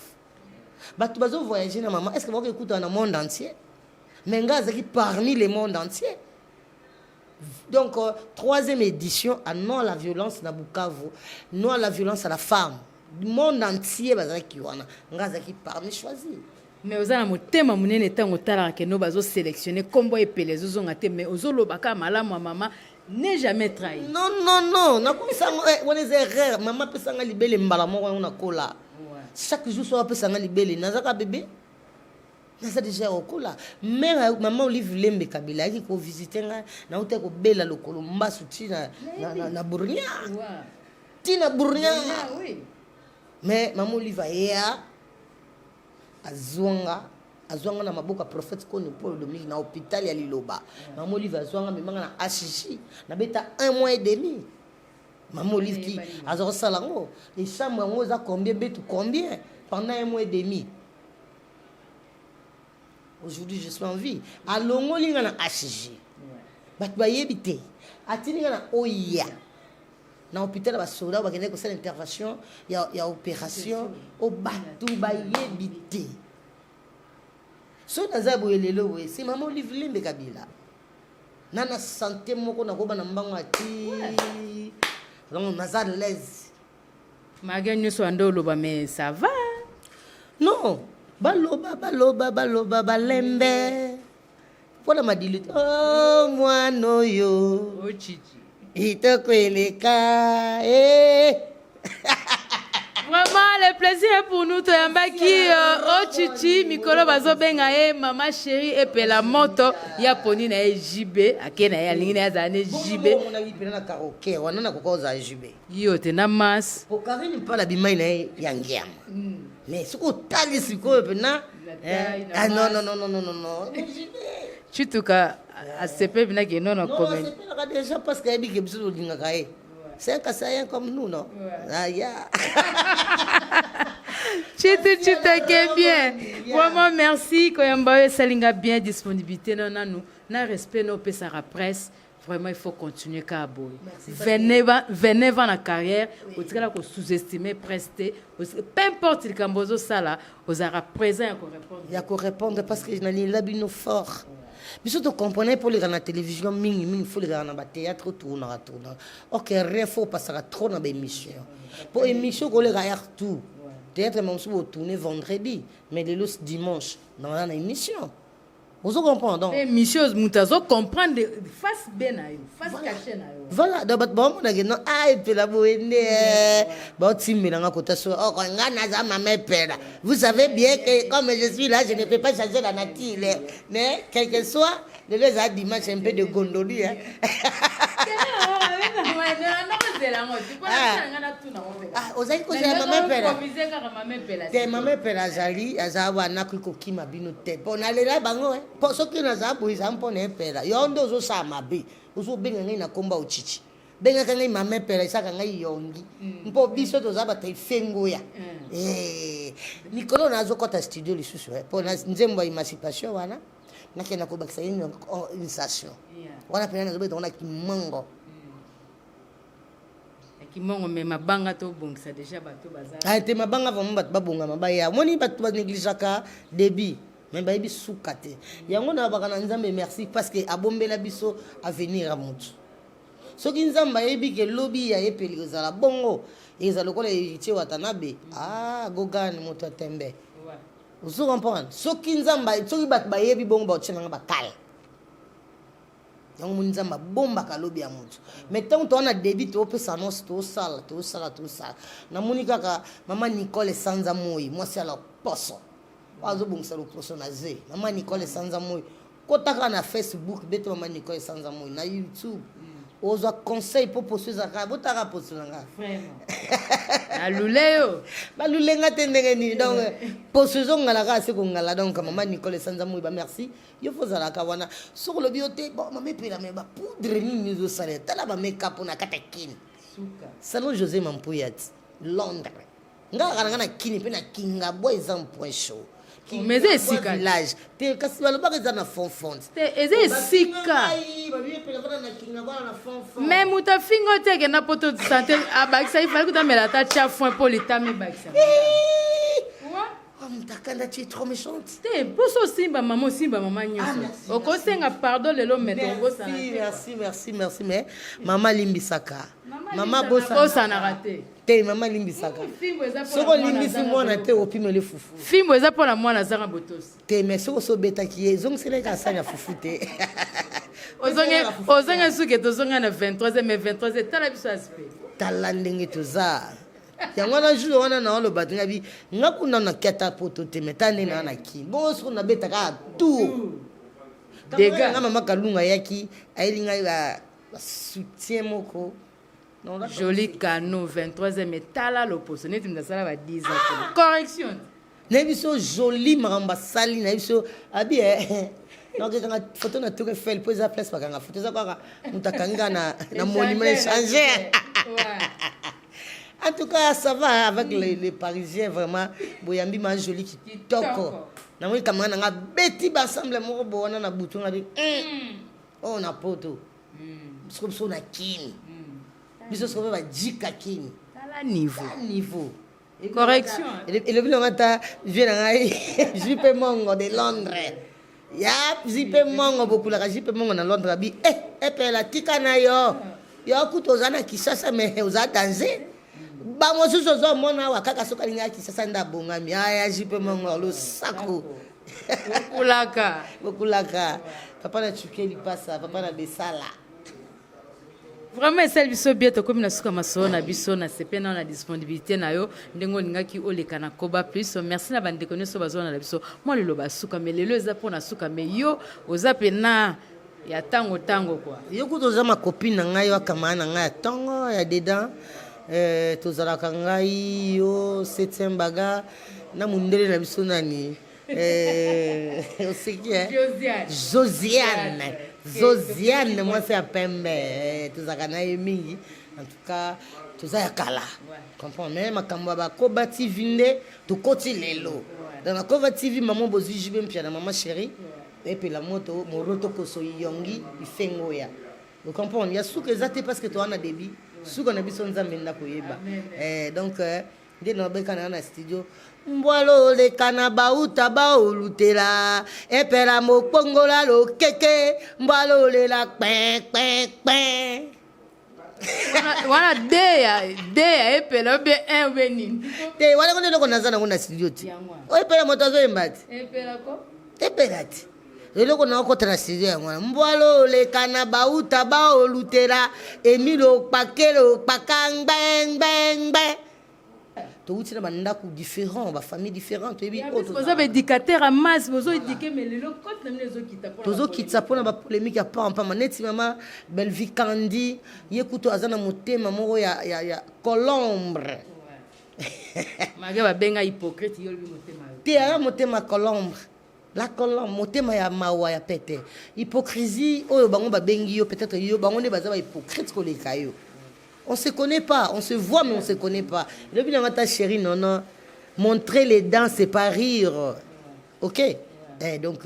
Bato bazo voyager na mama, est-ce que bakoki kokutana na monde entier? Mais nga azalaki parmi le monde entier. Donc troisième édition à non à la violence na Bukavu, non à la violence à la femme. Monde entier bazalaki wana. Nga azalaki parmi choisi. Mais oza na motema monene ntango otalaka ke no bazo sélectionner kombo epele ezozonga te, mais ozolobaka malamu ya mama n'est jamais trahi. Non, non, non, nakomisa yango, wana eza erreur. Mama apesanga libele mbala moko yango nakola. Chaque jour so apesanga libele, nazaka bébé. Naza déjà okola. Mère maman Olive Lembe Kabila ayaki ko visiter nga, nauta kobela lokolo mbasu ti na Burnia. Ti na Burnia. Mais maman Olive aya azwanga na maboko ya prophète Koni Paul Dominique na hôpital ya Liloba. Maman Olive azwanga memanga na HJ, nabeta 1 mois et demi. Maman Olive ki aza kosala yango. Les chambres yango eza combien, betu combien pendant 1 mois et demi. Aujourd'hui, je suis en vie. Alongoli nga na HG, bato bayebi te, atindi nga na oya na hôpital ya basoda oyo bakendaki kosala intervention ya opération oyo bato bayebi te. Soki naza boye lelo boye, c'est mama Olive Lembe Kabila. Na santé moko nakoba na mbango ati, donc naza à l'aise. Malgré nyonso wana nde oloba, mais ça va. Non, baloba, baloba, baloba, balembe mpona madilu. O mwana oyo Ochichi. Kitoko eleka eh. Vraiment, le plaisir est pour nous. Toyambaki Ochichi, mikolo bazobenga ye mama chérie Epela moto ya poni na ye JB, ake na ye alingi na ye azala ne JB. Omonaki mpena na karaoke wana, nakoka ozala JB. Yo te na mas. Po Karine Mpala bimai na ye ya ngiama, mais soki otali sikoyo mpena Na taille, na ah, non. masse. Non, non, non, non, non, non, JB. Chituka asepe binaki no na Non, comédie. asepelaka déjà parce que ayebi ke biso tolingaka ye. C'est un Kasaïen comme nous, non? Ah, yeah. Chitu Chituke bien. Vraiment merci koyamba oyo esalinga bien, disponibilité no nanu na respect no opesaka presse. Vraiment, il faut continuer kaka boye. 29 ans na carrière, otikala kosous-estimer presse te. Peu importe likambo ozosala, ozalaka présent ya korépondre. Ya korépondre parce que nalinga bino fort. Biso tocomprenait mpo oleka na télévision mingimingi, fo olekaka na bathéâtre, otournaka tournaka. Ok, rien, fo opasaka trop na baémission, mpo émission koleka heure tout. Théâtre mosusu botourne vendredi, mais lelo dimanche naza na émission, ozo comprendre? Donc émission, moto azocomprendre face B na yo, face cachée na yo. Voilà, donc bato baomonake no a Epela boye nde baotimbelanga kota so oko nga naza mama Epela. Vous savez bien que comme je suis là, je ne peux pas changer la nature, mais quel que soit, lelo eza dimanche, un peu de gondoli, hein. Ah, ozali kozela mama Epela te? Mama Epela azali, aza wana, akoki kokima bino te mpo nalela bango. Mpo soki nazala boye, eza mpo na Epela. Yo nde ozosala mabe, ozobenga ngai na komba Ochichi. Bengaka ngai mama Epela, esaka ngai yongi, mpo biso toza bato efengoya. Mikolo nazokɔta studio lisusu mpo na nzembo ya émancipation wana, nakenda kobakisa une station wana mpena nazobeta wana kimongo. Kimongo, me mabanga tobongisa déjà, bato baza. Ah, te, mabanga vraiment, bato babongama baya. Omoni, bato banégligeaka début, mais bayebi suka te. Yango nalobaka na Nzambe merci, parce que abombela biso avenir ya motu. Soki Nzambe ayebi ke lobi ya Epeli kozala bongo, ezala lokola Héritier Watanabe, ah, Gogane moto ya tembe, ozo comprendre? Soki Nzambe, soki bato bayebi bongo, baotielanga bakala. Yango moni, Nzambe abombaka lobi ya motu. Mais ntango toza na début, toopesa annonce, tosala, tosala, tosala. Namoni kaka mama Nicole Esanza Moi, mwasi ya loposo oyo azobongisa loposo na ze. Mama Nicole Esanza Moi, kota kaka na Facebook, bete mama Nicole Esanza Moi na YouTube, ozwa conseil mpo poso ezalaka. Botaka poso na nga. Alule yo. Balulenga te ndenge nini? Donc poso ezongala kaka se kongala. Donc mama Nicole Esanza Moi, ba merci. Yo fo ozalaka wana. Soki olobi yo te, bon, mama Epela, me bapoudre nini ezosalela? Tala bamakeup na kati ya Kini, salon José Mampuyat, Londres. Nga kaka na nga na Kini mpe na Kingabwa, eza point chaud. Mais eza esika. Village te, kasi balobaka eza na fond fond. Te, eza esika. Mais moto afinga te, akenda poto santé abakisa, ifali kutamela ata tia foin mpo litama ebakisa. Oh, mutakanda, tu es trop méchante. Te, mposo osimba mama, osimba mama nyonso, okosenga pardon lelo, me tobosana. Merci, merci, merci. Mais mama limbisaka. Mama bosanaka te. Te, mama limbisaka. Soki olimbisi mwana te, opimeli fufu. Fimbo eza mpona mwana azanga botosi. Te, mais soki osobetaki ye, ezongiselaki asani ya fufu te. Ozonge suki, tozonga na 23, mais 23, tala biso aspect. Tala ndenge toza. Yango wana, jour wana na oloba te, ngabi nga kuna nakata poto te, mais ta nde naa na Kini. Bongo soki nabetaka tour nga, mama Kalunga ayaki, ayeli ngai basoutien moko. Joli cano 23e, tala loposo neti moto asala ba 10 ans correction. Nayebi so joli makambo asali, nayebi so abi nakekanga photo na Tour Eiffel, mpo eza place bakanga photo, eza kaka moto akangi kaka na monument échanger. En tout cas, ça va avec les Parisiens, vraiment. Boyambi ma jolie kitoko. Namoni camarade na nga beti ba ensemble moko bo wana na butu nga bi. Oh na poto. Biso biso na kini. Biso sikoyo ba jika kini. Tala niveau. Tala niveau. Correction. Elobi na nga ta vieux na ngai JP Mongo de Londres. Ya JP Mongo bokulaka JP Mongo na Londres abi eh epela tika na yo. Yo kutu oza na Kinshasa mais oza danger. Bamosusu ozomona awa kaka soki alingi ya Kinshasa nde abongami. Aya JP Mongo losako. Bokulaka. Bokulaka. Papa na Chuke Lipasa, papa na Besala. Vraiment esali biso bien, tokomi na suka masolo na biso. Na sepe na na disponibilité na yo, ndenge olingaki oleka na Koba Plus. Merci na bandeko nyonso bazwana na biso. Mwa liloba suka, mais lelo eza mpona suka, mais yo oza pena ya ntango ntango kua. Yo kutu oza ma copine na ngai, wakamana na ngai ya ntongo ya dedans. Tozalaka ngai yo septième baga na mondele na biso nani, oseki Josiane, Josiane mwasi ya pembe, tozalaka na ye mingi. En tout cas toza ya kala, comprend. Mais makambo ya Bakoba TV nde tokoti lelo. Donc na Koba TV, mama bozwi JB Mpia na mama chérie epela moto moro tokoso yongi ifengo ya ocomprendre ya suka eza te, parce que toza na début. Suka na biso Nzambe nda koyeba. Donc nde nabeka na na studio mbwalo oleka na bauta baolutela epela mokongola lokeke mbwalo olela kpin kpin kpin. Wana de ya de ya epela obe 1 obe nini? Te, wana ngo eloko naza nango na studio ti. Oyo epela moto azoyemba ti. Epela ko. Epela ti, eloko na okota na studio yango wana mbwalo oleka na bauta baolutela emile okpakele okpaka ngbengbengbeng. Touti na bandako différent, bafamille différent, toyebi. Boza baéducateur ya masse, bozoéduquer, mais lelo cote na bino ezokita. Tozokitisa mpona bapolémique ya pampama neti mama Belvi Kandi. Ye kutu aza na motema moko ya colombre. Malgré babenga hypocrite, yo olobi motema. Te, aza motema colombre, la colombe, motema ya mawa ya pete. Hypocrisie oyo bango babengi yo, peut-être yo bango nde baza bahypocrite koleka yo. On se connaît pas, on se voit mais on se connaît pas. Elobi nanga ta chérie, non non, montrer les dents, c'est pas rire, ok. Donc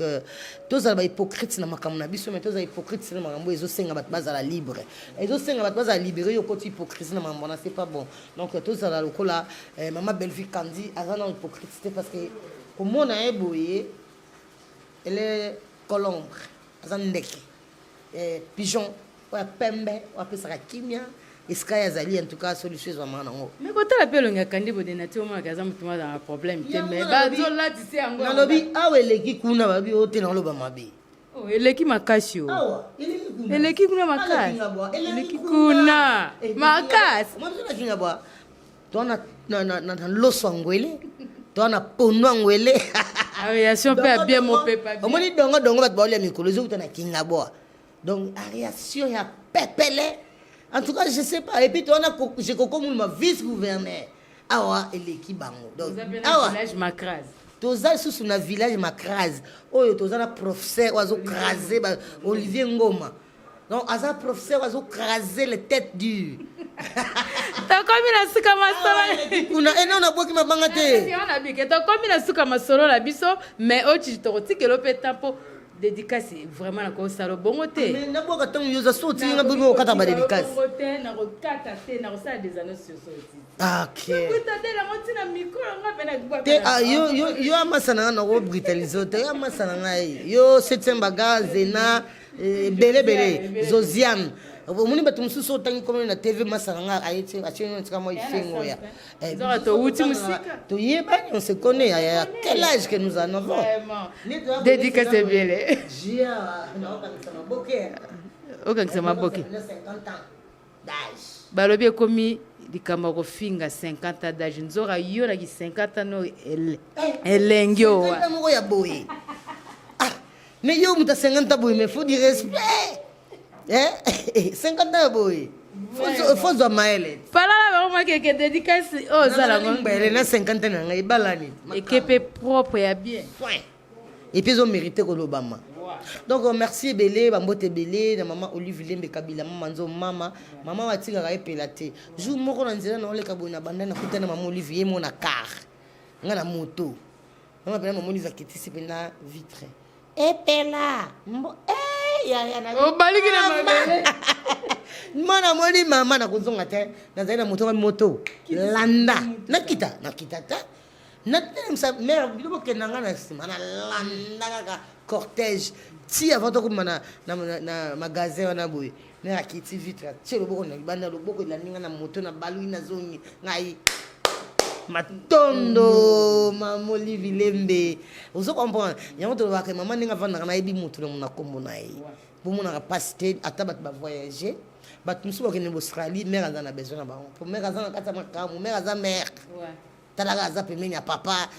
tozala bahypocrite na makambo na biso, mais tozala hypocrite na makambo ezosenga bato bazala libre, ezosenga bato bazala libéré. Yo okoti hypocrisie na makambo wana, c'est pas bon. Donc tozala lokola mama Bellevue Kandi, aza na hypocrite te, parce que komona ye boye, elle est colombre, aza ndeke, pigeon oyo pembe oyo apesaka kimia esika ye azali. En tout cas solution ezwamaka nango. Mais kotala mpe elongi ya Kandi Bodena ti, omonaka aza motu aza na problème te, mais bazolatisa yango. Nalobi awa eleki kuna, babi oyo te, naloba mabe. Oh, eleki makasi o. Awa eleki kuna. Eleki kuna makasi, eleki kuna makasi. Nakinga bwa toa na loso ya ngwele, toa na pondo ya ngwele. Aération mpe ya bien, mopepa. Omoni dongo dongo bato baolia mikolo ezouta na kinga bwa. Donc aération ya pepele, en tout cas je sais pas. Et puis towana Jekoko Muluma, vice gouverneur, awa eleki bango. Donc awa village Macrase. Toza lisusu na village Macrase oyo toza na professeur oyo azocraser, Olivier Ngoma. Donc aza professeur oyo azocraser les têtes dures. Tokomi na suka masolo. Kuna ena nabwaki mabanga te. Wana bike, tokomi na suka masolo na biso, mais oyo tokotikela mpe ta mpo dédicace vraiment nakosala bongo te. Mais nabwaka ntango yo oza so otinga bobi okata badédicace. Bongo te, nakokata te, nakosala des annonces sur so otiti. Ok. Yango ntina mikolo nga mpe. Te, ah, yo amasa na nga, nakobrutaliser te. Yo amasa na ngai, yo septième baga zena ebele ebele Zosiane. Omoni bato mosusu otangi komona na TV, masa na nga atie tika mwa ifengo ya Nzoka towuti mosika. Toyebani, on se connaît à quel âge que nous en avons. Dédicace ebele. Jia naokangisa maboke. Okangisa maboke. 50 ans d'âge. Balobi ekomi likambo ya kofinga 50 ans d'âge, nzoka yo naki 50 ans no elengi owa. 50 moko ya boye. Ah, mais yo moto ya 50 ans boye, mais faut du respect. Eh, 50 ans ya boye, faut zwa mayele. Palala bango makeke dédicace oyo ozala ngo. Mbele na 50 na ngai ebalani. Eke mpe propre ya bien. Point, et puis ezomérite kolobama. Donc merci ebele, bambote ebele na mama Olive Lembe Kabila, mama nzo mama mama batikaka epela te. Jour moko na nzela naoleka boye na banda, nakuta na mama Olive ye mo na car, nga na moto. Mama mpena, mama Olive akitisi mpena vitre, epela mbo eh, yaya na Obaliki na mabele. Mwana moni mama nakozonga te, nazali na moto, moto landa, nakita, nakita te, natelemisa mare bilo bokenda, nga na nsima nalanda kaka cortège ti avant tokoma na magasin wana boye. Mare akiti vitre, atie loboko na libanda, loboko elandi nga na moto, na balui, nazongi ngai. Matondo mama Olive Lembe, ozo comprendre yango. Tolobaka mama ndenge avandaka, nayebi motu na mona nkombo na ye, bomonaka mpasi te. Ata bato bavoyage, bato mosusu bakende Australie, mare aza na besoin na bango, po mare aza na kati ya makambo, mare aza mare. Talaka, aza pembeni ya papa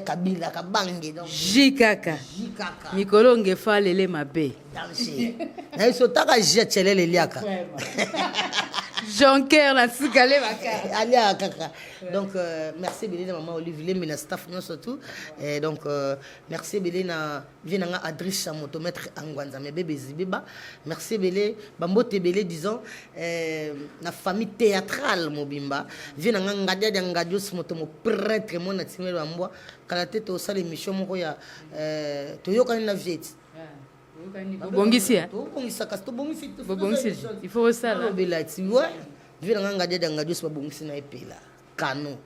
Kabila Kabange, donc Ji kaka. Ji kaka. Mikolo ngefa alele mabe. Danger na ye so taka ji ya tielele eliaka. Jonker na suka le bakaka. Aliaka kaka. Donc merci ebele na mama Olive Lembe, na staff nyonso tout. Donc merci ebele na vie na nga Adrice Moto, maître Angwanza Mebebe Zibeba. Merci ebele, bambote ebele, disons na famille théâtrale mobimba. Vie na nga Ngadiadi ya Ngadios Moto, mo prêtre mwana timelo ya mbwa. Kala te tosala émission moko ya toyokani na vieti. Bobongisi. Tobongisa kasi, tobongisi. Bobongisi, il faut osala. Obela ti wa vie na nga Ngadiadi ya Ngadios, babongisi na epela kano.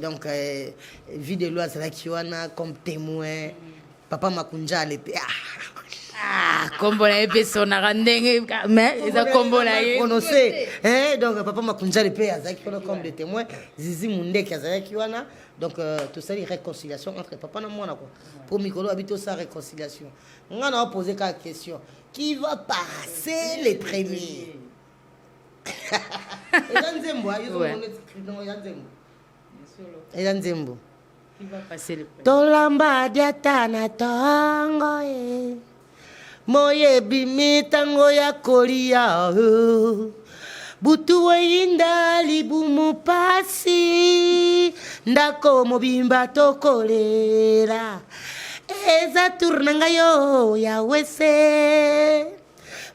Donc vie de loi azalaki wana comme témoin, papa Makunjale mpe. Ah, kombo na ye mpe esonaka ndenge, mais eza kombo na ye. Prononcé eh, donc papa Makunjale mpe azalaki wana comme de témoin, Zizi Mundeke azalaki wana. Donc tosali réconciliation entre papa na mwana quoi, po mikolo abi tosala réconciliation. Nga na opose kaka question: qui va passer les premiers? Eza nzembo, eza nzembo, eza nzembo. Tolamba diata na ntongo ye, moyebi ntango ya kolia, butu eyinda, libumu pasi, ndako mobimba tokolela. Eza tour na ngai yo ya wese,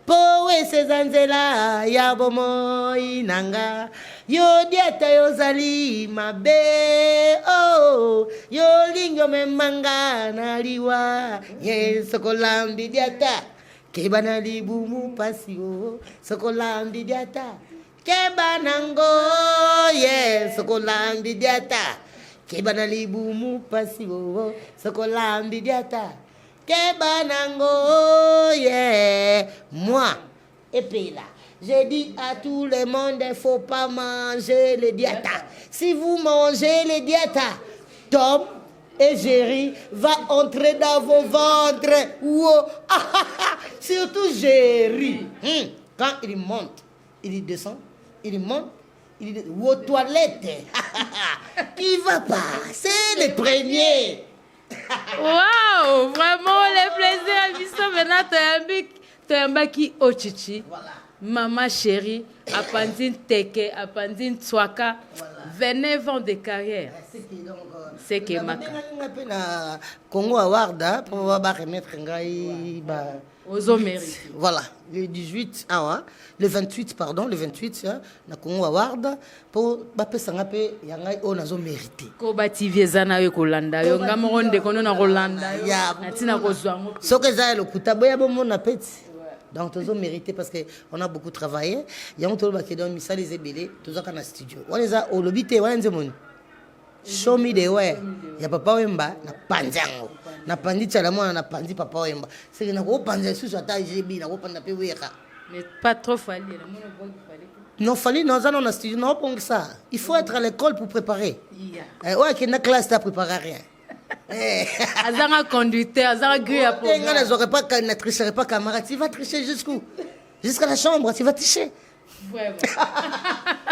mpo wese eza nzela ya bomoi na nga. Yo diata, yozali mabe oh, yolingi omemanga na liwa ye. Sokolambi diata, keba na libumu pasi o. Sokolambi diata, keba nango ye. Sokolambi diata, keba na libumu pasi o. Sokolambi diata, keba nango ye. Moi Epela, j'ai dit à tout le monde, il faut pas manger les diata. Si vous mangez les diata, Tom et Jerry va entrer dans vos ventres. Wow. Surtout Jerry. Quand il monte, il descend, il monte, il descend. Aux toilettes. Qui va passer le premier? Wow, vraiment le plaisir biso maintenant toyambi, toyambaki Ochichi. Voilà. Mama chérie apandi nteke, apandi ntswaka, 29 ans de carrière. Seke maka. Nga mpe na Congo Award mpo baremettre ngai ba Ozomérite. Voilà, le 18 awa, le 28, pardon, le 28 hein, na Congo Award mpo bapesa nga mpe ya ngai oyo nazomérite. Koba TV eza na yo, ekolanda yo. Nga moko ndeko no na kolanda yo na ntina kozwa yango. Soki eza ya lokuta, boya bomona peti. Donc tozomérité parce que on a beaucoup travaillé. Yango tolobaki, donc misala eza ebele, tozwaka na studio wana. Eza olobi te, wana nzemoni "Show Me the Way" ya Papa Wemba. Napanzi yango, napandi Tiala Mwana, napandi Papa Wemba. Seke nakopanza lisusu ata JB, nakopanza mpe Wera. Mais pas trop Fally, namoni obwaki Fally. Non, Fally naza nano na studio, naobongisa. Il faut être à l'école pour préparer. Oyo akenda classe te apréparer rien. Azanga conducteur, azanga grille ya. Te, nga nazwaka pas, na tricherai pas, camarade. Tu vas tricher jusqu'où? Jusqu'à la chambre, tu vas tricher. Vraiment.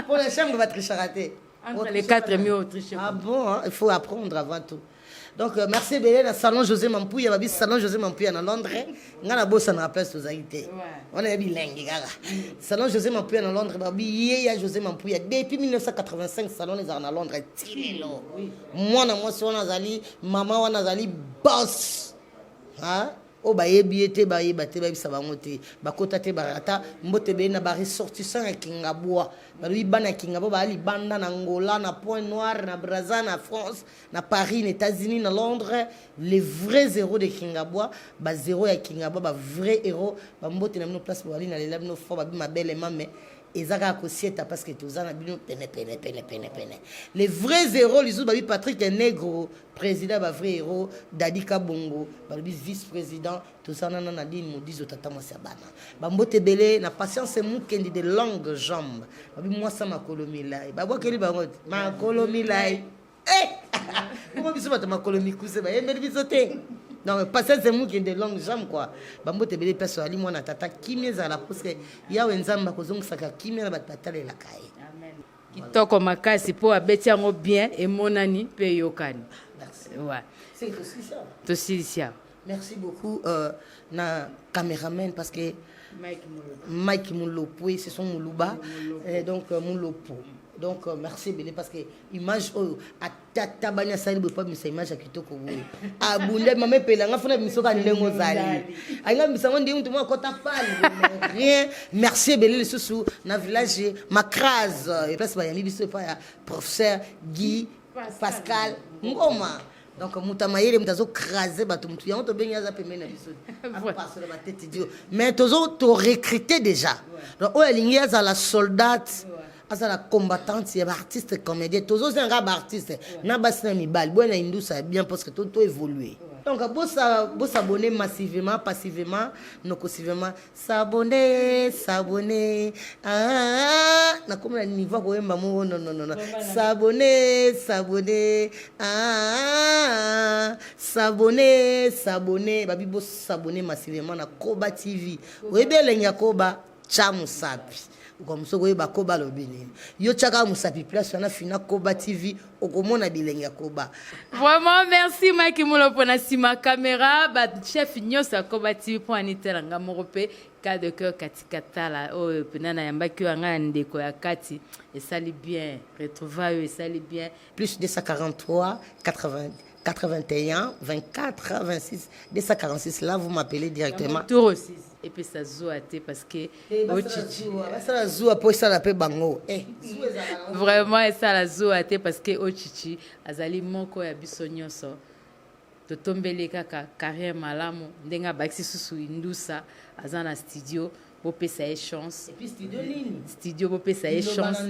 Pour la chambre, va trichera te. Entre les quatre murs, tricher. Ah bon, hein? Il faut apprendre avant tout. Donc merci ebele na salon José Mampuya. Babi salon José Mampuya na Londres, nga na bosana na place tozali te wana ya bilengi kaka. Salon José Mampuya na Londres, babi ye ya José Mampuya depuis 1985. Salon ezalaka na Londres ti lelo. Mwana mwasi wana azali mama, wana azali boss, hein? Oyo bayebi ye te bayeba te bayebisa bango te bakota te barata mbote ebele na ba ressortissants ya Kingabwa balobi bana ya Kingabwa baya libanda na Angola na Point Noir na Brazza na France na Paris na Etats-Unis na Londres les vrais héros de Kingabwa ba zero ya Kingabwa ba vrais héros ba mbote na bino place bozali na lela bino fort babi mabele mame eza kaka kosieta parce que toza na bino pene pene pene pene pene les vrais héros lisusu babi Patrick Negro President ba vrai hero Daddy Kabongo balobi vice president toza nana Nadine Modizo tata mwasi ya bana ba mbote ebele na patience Mukendi de longue jambe babi mwasa makolo milayi babwakeli bango te makolo milayi eh bongo biso bato makolo mikuse bayembeli biso te donc patience Mukendi de longue jambe quoi ba mbote ebele place ali mwana tata kimia ezala parce que Yawe Nzambe akozongisaka kimia na bato batalelaka ye. Amen. Kitoko makasi po abeti yango bien emonani pe eyokani. Ouais. Tosilisi awa. Merci beaucoup euh, na cameraman parce que Mike Mulopo, Mike Mulopo c'est son Muluba et donc euh, Mulopo. Donc euh, merci ebele parce que image oyo atata bani asali boye po abimisa image ya kitoko boye abunda mama epela nga fona bimiso kaka ndenge ozali alinga bimisa ngo ndenge moto moko akota pale rien. Merci ebele lisusu na village Macrase place bayambi biso epai ya professeur Guy Pascal Ngoma. Donc moto ya mayele moto azocrase bato moto yango tobengi aza pembeni na biso apasola batete dio mais tozo torecrute déjà. Donc oyo alingi azala soldate azala combattante ya baartiste comédien tozozanga kaka baartiste na basi na mibali boya na indusa ya bien parce que to, to évolue. Donc bosabonne massivement passivement nokosivement s'abonner s'abonner ah, nakomi na niveau ya koyemba moko non non non s'abonner s'abonner ah, s'abonner s'abonner babi bosabonner massivement na Koba TV. Oyebi elengi ya Koba tya mosapi okomoso koyeba Koba alobi nini yo tyaka mosapi place wana fina Koba TV okomona bilengi ya Koba. Vraiment merci Mike Mulopo na nsima caméra ba chef nyonso ya Koba TV mpo anitela nga moko mpe cas de cœur katika tala oyo mpena nayambaki oyo yanga ya ndeko ya kati esali bien retrouvaille oyo esali bien. Plus 243 80 81 24 26 246 là vous m'appelez directement. Tour aussi epesa zuwa te parce que ochichi basala zuwa mpo esala mpe bango eh. Vraiment esala zuwa te parce que ochichi azali moko ya biso nyonso totombeli kaka carrière malamu ndenge abakisi susu indusa aza na studio bopesa ye chance. Et puis studio nini? Studio bopesa ye chance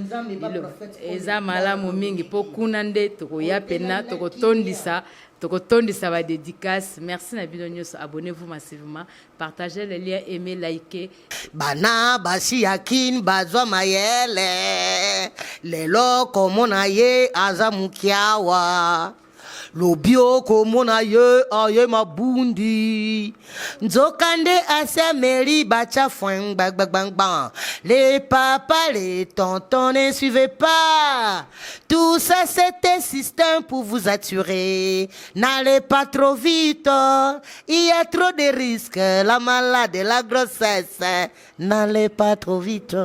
eza malamu mingi mpo kuna nde tokoya pena tokotondisa tokotondisa ba dédicace. Merci na bino nyonso, abonnez-vous massivement, partagez le lien, aimez, likez. Bana basi ya kin bazwa mayele lelo komona ye aza mukiawa lobi okomona ye aye mabundi nzokande asemeli bacha foin gbagbagba. Les papas, les tontons, ne suivez pas tout ça, c'était système pour vous attirer. N'allez pas trop vite, il y a trop de risques, la maladie, la grossesse, n'allez pas trop vite.